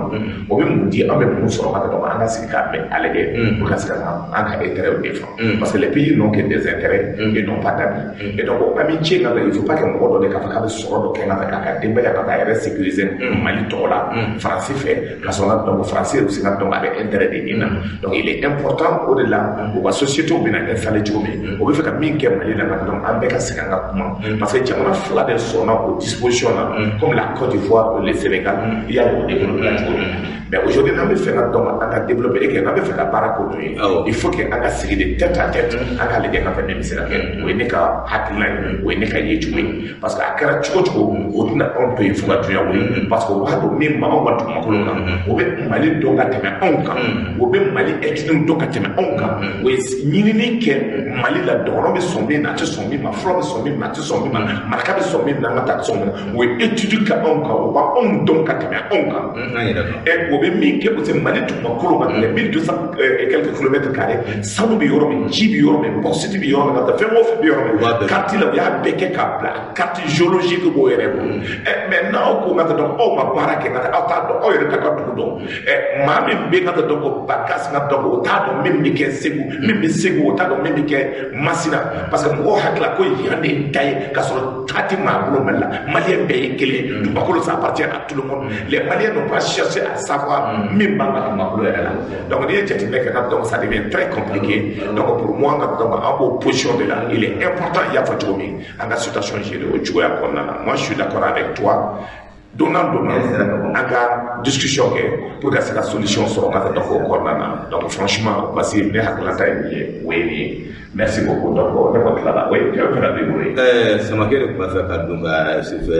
o bɛ mun di, an bɛ mun sɔrɔ ka taa, donc an ka sigi k'a mɛn a lajɛ pour ka se ka an ka intérêt défendre. Parce que les pays n'ont que des intérêts et n'ont pas d'amis. Et donc amitié ka il faut pas que mɔgɔ dɔ de k'a fɔ k'a bɛ sɔrɔ dɔ kɛ ka taa k'a ka denbaya ka taa yɛrɛ sécuriser Mali tɔgɔ la Faransi fɛ, ka sɔrɔ ka donc Faransi yɛrɛ bɛ se ka donc a bɛ intérêt de ɲini na. Donc il est important o de la, u ka société bɛna installer cogo min, o bɛ fɛ ka min kɛ Mali la, donc an bɛɛ ka segin an ka kuma, parce que jamana fila de sɔnna o disposition na, comme la Côte d'Ivoire et le Sénégal. I y'a ye o développé la cogo min. Mais aujourd'hui, n'an bɛ fɛ ka donc an ka développer et que n'an bɛ fɛ ka baara k'o ye, il faut que an ka sigi de tête à tête, an k'a lajɛ ka fɛn min bɛ se ka kɛ. O ye ne ka hakilina ye, o ye ne ka yecogo ye, parce que a kɛra cogo cogo, o tɛna anw to yen fo ka duɲa wuli, parce que o b'a dɔn min b'anw ka dugumakolo kan, o bɛ Mali dɔn ka tɛmɛ anw kan, o bɛ Mali ethnie dɔn ka tɛmɛ anw kan. O ye ɲinini kɛ Mali la, dɔgɔnɔ bɛ sɔn min na, a tɛ sɔn min ma, fura bɛ sɔn min ma, a tɛ sɔn min ma, maraka bɛ sɔn min na, an ka taa tɛ sɔn min ma. O ye étude kɛ anw kan, o b'anw dɔn ka tɛmɛ anw kan. Ɛ o bɛ min kɛ, parce que Mali dugumakolo kan, les 1200 et quelques kilomètres carrés, sanu bɛ yɔrɔ min, ji bɛ yɔrɔ min, bauxite bɛ yɔrɔ min, ka taa fɛn o fɛn bɛ yɔrɔ min, carte la u y'a bɛɛ kɛ k'a bila, carte géologique b'o yɛrɛ bolo. Ɛ mais n'aw ko ka taa, donc aw ma baara kɛ ka taa, aw t'a dɔn, aw yɛrɛ t'a ka dugu dɔn. Ɛ maa min bɛ ka taa, donc Bankass ka, donc o t'a dɔn min bɛ kɛ Segu, min bɛ Segu o t'a dɔn min bɛ kɛ Masina, parce que mɔgɔw hakili la ko yan de ye ta ye, k'a sɔrɔ ta tɛ maa bolo Mali la. Malien bɛɛ ye kelen ye, dugumakolo ça appartient à tout le monde. Les Maliens n'ont pas cherché à savoir min b'an ka dugumakolo yɛrɛ la. Donc n'i ye jateminɛ kɛ ka, donc ça devient très compliqué. Donc pour moi, donc an b'o position de la, il est important, i y'a fɔ cogo min, an ka situation gérer o cogoya kɔnɔna na. Moi je suis d'accord avec toi. Donnant donnant, an ka discussion kɛ pour ka se ka solution sɔrɔ ka taa, donc o kɔnɔna na. Donc franchement, parce que ne hakilinata ye min ye, o ye nin ye. Merci beaucoup. Donc ne kɔni tilala. Oui, tu as fait la bolo. Samakɛ de tun b'a fɛ ka don ka sufɛ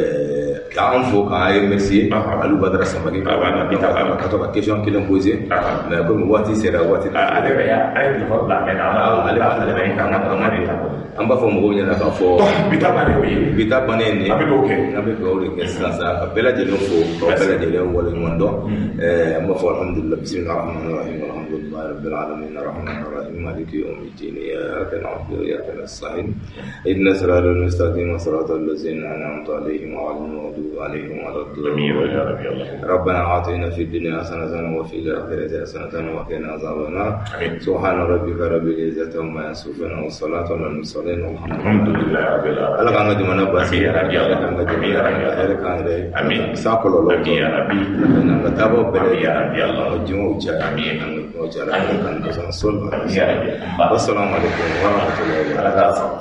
k'an fo k'an remercier, Aliou Badara Samake, ka to ka question kelen poser, mais komi waati sera, waati ale yɛrɛ y'a an ye téléphone bila a mɛnna, ale ale bɛ kan ka an b'a fɔ mɔgɔw ɲɛna k'a fɔ bi ta bannen o ye. Bi ta bannen nin ye. An bɛ dugawu kɛ. An bɛ dugawu de kɛ sisan sa, ka bɛɛ lajɛlen fo, ka bɛɛ lajɛlen waleɲuman dɔn. An b'a fɔ alhamdulilah, bisimilahi rahmani rahim, alhamdulilahi rabbil alamin, arrahmani rahim, maliki yawmiddin, iyyaka na'budu wa iyyaka nasta'in, ihdina siratal mustaqim, siratal ladzina an'amta alaihim ghayril maghdubi alaihim waladdallin. ربنا آتنا في الدنيا حسنة وفي الآخرة حسنة وقنا عذاب النار. سبحان ربك رب العزة عما يصفون والصلاة على المرسلين والحمد لله رب العالمين. Ala k'an ka jamana basigi, Ala k'an ka jamana hɛrɛ k'an yɛrɛ Amin. San kɔlɔlɔ Amin ya Rabbi. An ka taabaw bɛɛ Amin ya Rabbi. An ka jɛnw caya, Amin. an ka jɛnw caya, Ala k'an sɔn. Amin ya Rabbi. Wassalamu alaikum warahmatullahi wabarakatuh. Ala k'a sɔn.